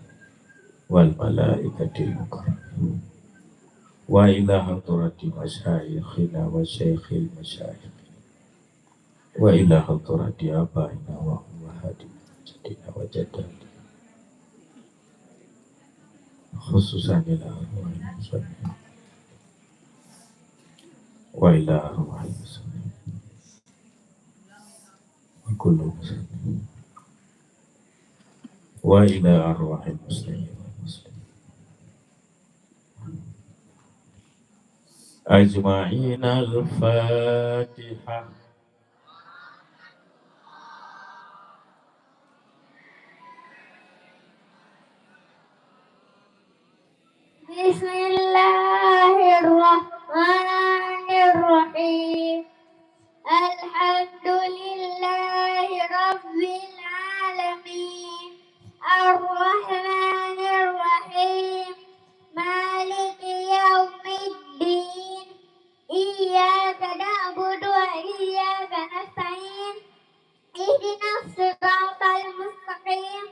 wal malaikatil mukarramin. Wa ila hadrati masyayikhina wa syaikhil masyayikh. Wa ila hadrati abaina wa ummahatina wa jadina wa jaddatina. Khususan ila arwahil muslimin. Wa ila arwahil muslimin. Wa kullu muslimin. Wa ila arwahil muslimin wal muslimin. Ajma'in. Al-Fatihah. Bismillahirrahmanirrahim. Alhamdulillahi rabbil alamin. Arrahmanirrahim. Maliki yaumiddin. Iyyaka na'budu wa iyyaka nasta'in. Ihdinas siratal mustaqim.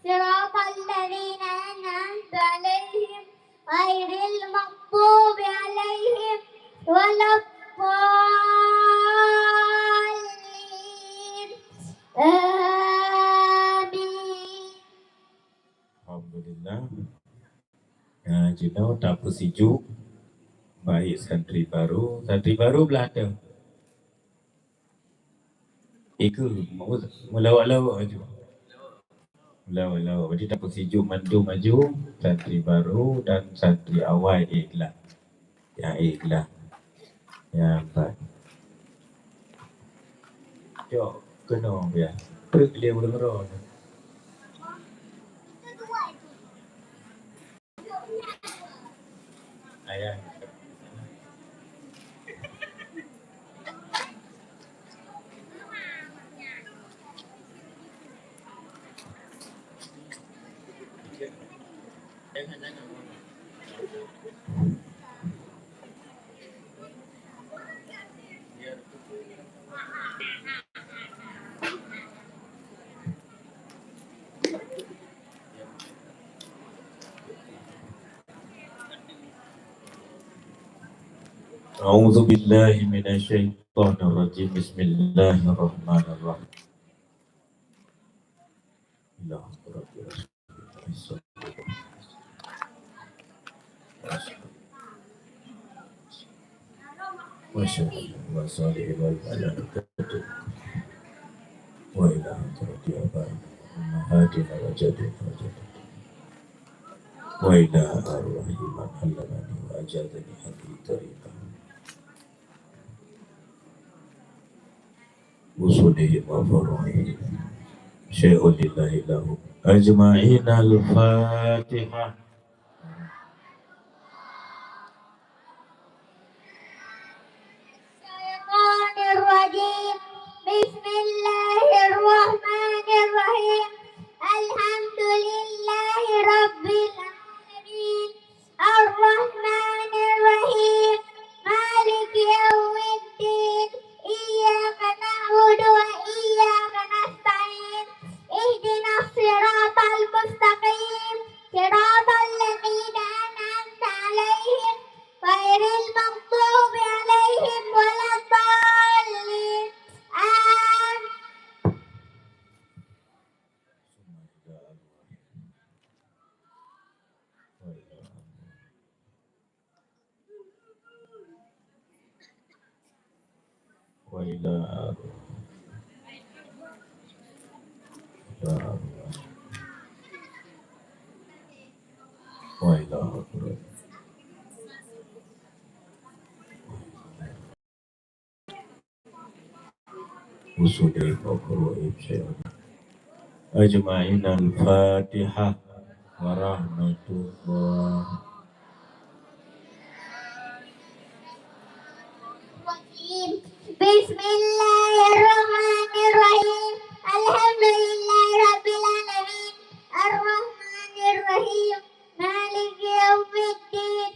Siratal ladzina an'amta 'alaihim, ghairil maghdubi 'alaihim jinoe tapeusijuek, baik santri baru, santri baru blah teuh. Ikeu, meulawak-lawak aju. Meulawak-lawak. Jadi tapeusijuek mandum aju, santri baru dan santri awai ikhlas. Nyang ikhlas. Nyang pat. Cok keunoe biasa. Treuk lé ureueng droe. Ayah. أعوذ بالله من الشيطان الرجيم. بسم الله الرحمن الرحيم. اللهم رب العالمين. وأشهد أن لا إله إلا أنت وإلى حضرة آبائنا وأمهاتنا وجدنا وجدتنا وإلى أرواح من علمني وأجازني هذه الطريقة. أصولهم وفروعهم شيء لله لهم أجمعين. الفاتحة. الشيطان الرجيم. بسم الله الرحمن الرحيم. الحمد لله رب العالمين. الرحمن الرحيم. مالك يوم الدين. إياك نعبد وإياك نستعين. اهدنا الصراط المستقيم. صراط الذين أنعمت عليهم غير المغضوب عليهم ولا الضالين. آمين. وإلى آخره. وإلى آخره. أصولهم وفروعهم شيء أجمعين. الفاتحة ورحمة الله. بسم الله الرحمن الرحيم. الحمد لله رب العالمين. الرحمن الرحيم. مالك يوم الدين.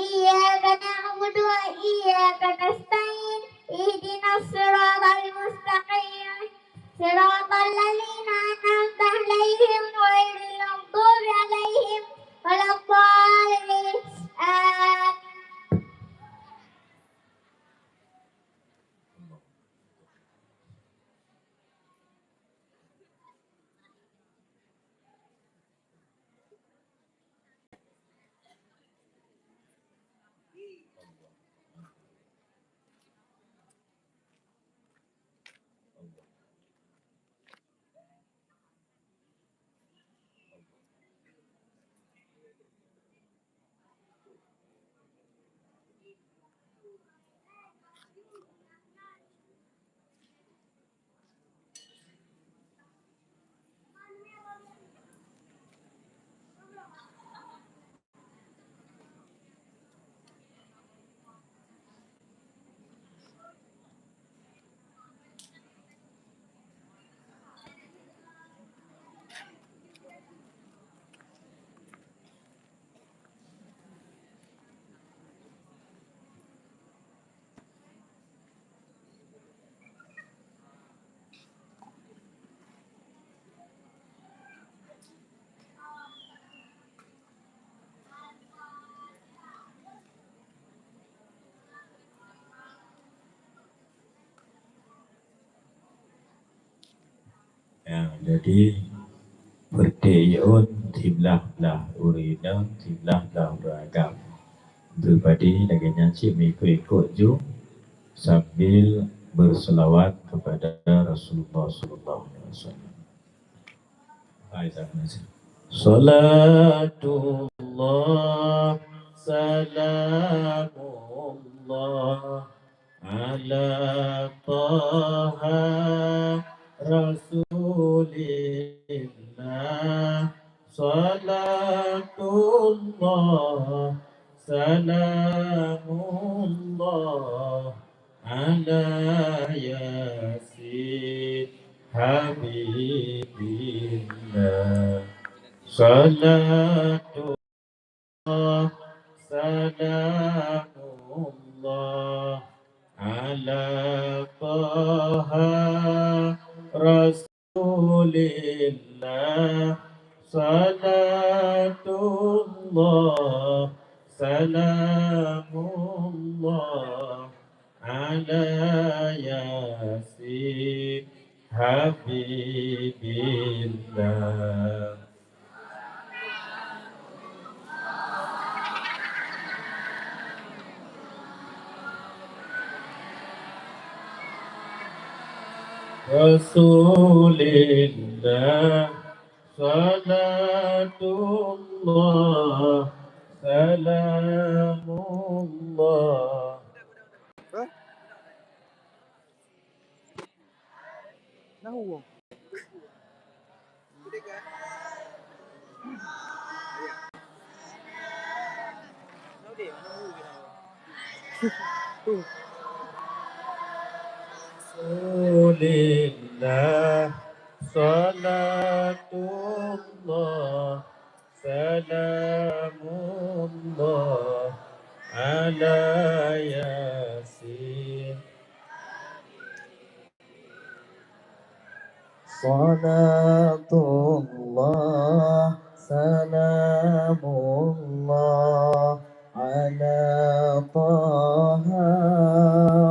إياك نعبد وإياك نستعين. اهدنا الصراط المستقيم. صراط الذين أنعمت عليهم غير المغضوب عليهم ولا الضالين. آمين. Ya, jadi Peureuté Iôn siblah-blah ureueng inong, siblah-blah ureueng agam. Beupadé lagèe nyan cit meuikot-ikot ju sambil berselawat kepada Rasulullah sallallahu alaihi wasallam. Hai, tak kena sih. Salatullah, salamullah, ala Taha Rasulillah, salatullah, salamullah, ala Yasin Habibillah, salatu salamullah ala Taha Rasulillah, salatullah, salamullah ala Yasin Habibillah. Rasulillah, salatullah, salamullah. Nahu. Rasulillah, salatullah, salamullah ala Yasin. Salatullah, salamullah ala Taha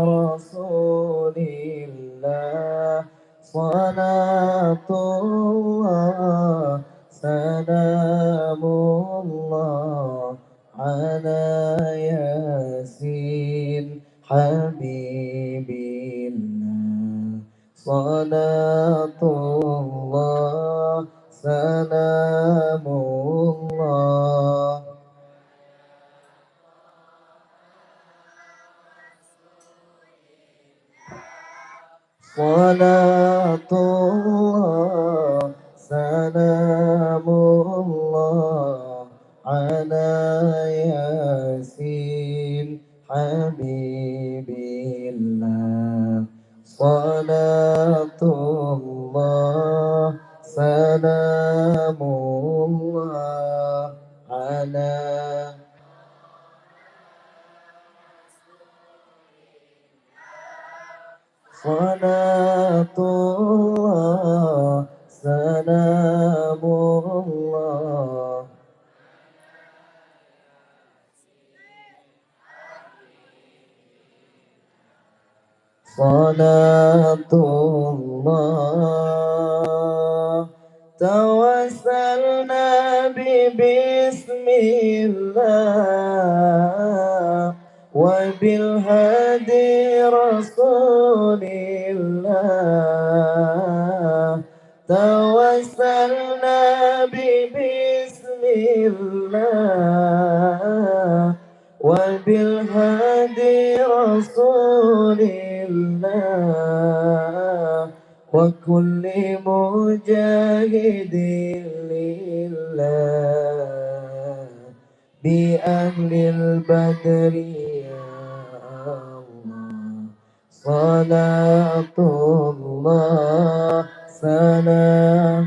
Rasulillah. Salatullah, salamullah ala Yasin Habibillah. Salatullah, salamullah. Salatullah, salamullah ala Yasin Habibillah. Salatullah, salamullah ala Salatullah, salamullah. Salatullah, tawassalna bi bismillah, wa bil hadi rasulillah. Tawassalna bi bismillah, wa bil hadi rasulillah, wa kulli mujahidin lillah. Bi ahlil badri ya Allah. Salatullah, salam.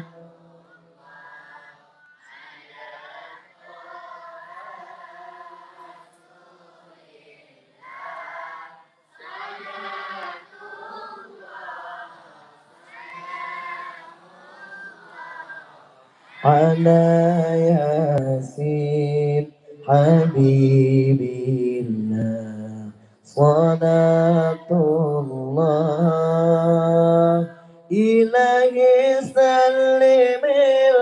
Ala Yasin Habibillah. Salatullah. Ilahi sallimil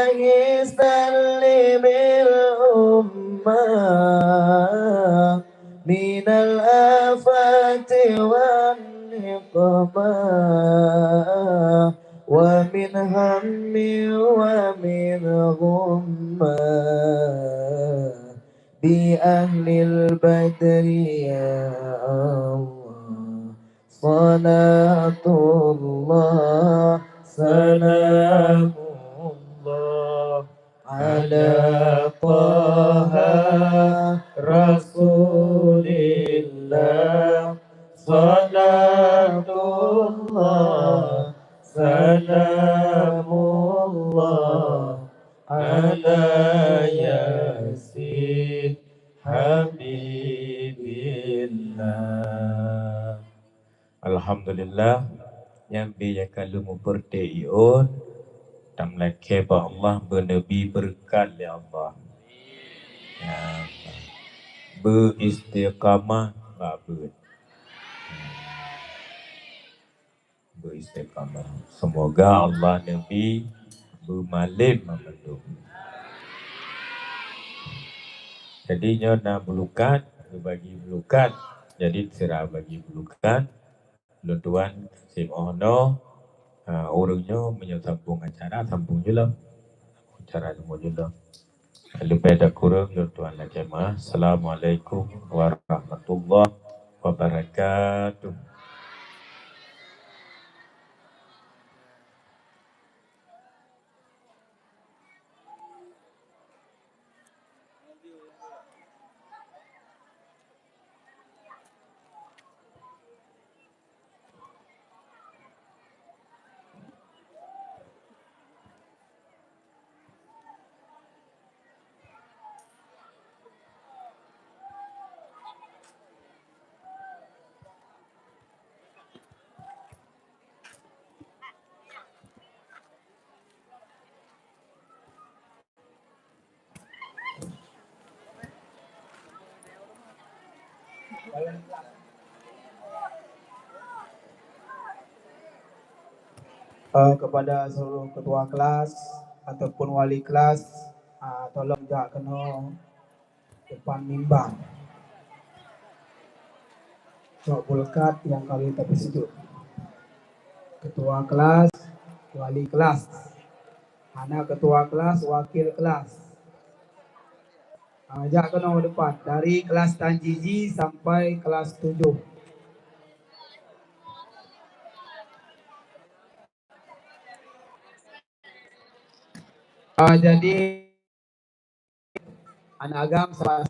سلم الأمة من الآفات والنقمة ومن هم ومن غمة بأهل البدر يا الله. صلاة الله سلام الله على طه رسول الله. صلاة الله سلام الله على ياسين حبيب الله. Alhamdulillah, nyan bit nyang ka lheueh meupeureuté iôn, tameulakée bak Allah beuneubi beureukat lé Allah. Ya, beu istiqamah bak beuet. Beu istiqamah. Semoga Allah neubi beumalém mandum. Jadi nyoe na beulukat, beubagi beulukat. Jadi sira bagi beulukat. Lôn tuan sim oh noe, ha, ureuëng nyoe meunyoe sambung acara, sambung jeulam. Acara sambung jeulam. Leubeh dan kureueng lôn tuan lakée meu'ah. Assalamualaikum warahmatullahi wabarakatuh. Eh, kepada seluruh ketua kelas ataupun wali kelas, ah, tolong jak keunoe depan mimbar. Cok beulukat nyang ka lheueh tapeuseujok. Ketua kelas, wali kelas. Hana ketua kelas, wakil kelas. Ah, jak keunoe depan, dari kelas tan jiji sampai kelas tujoh. Ah, jadi, aneuk agam saban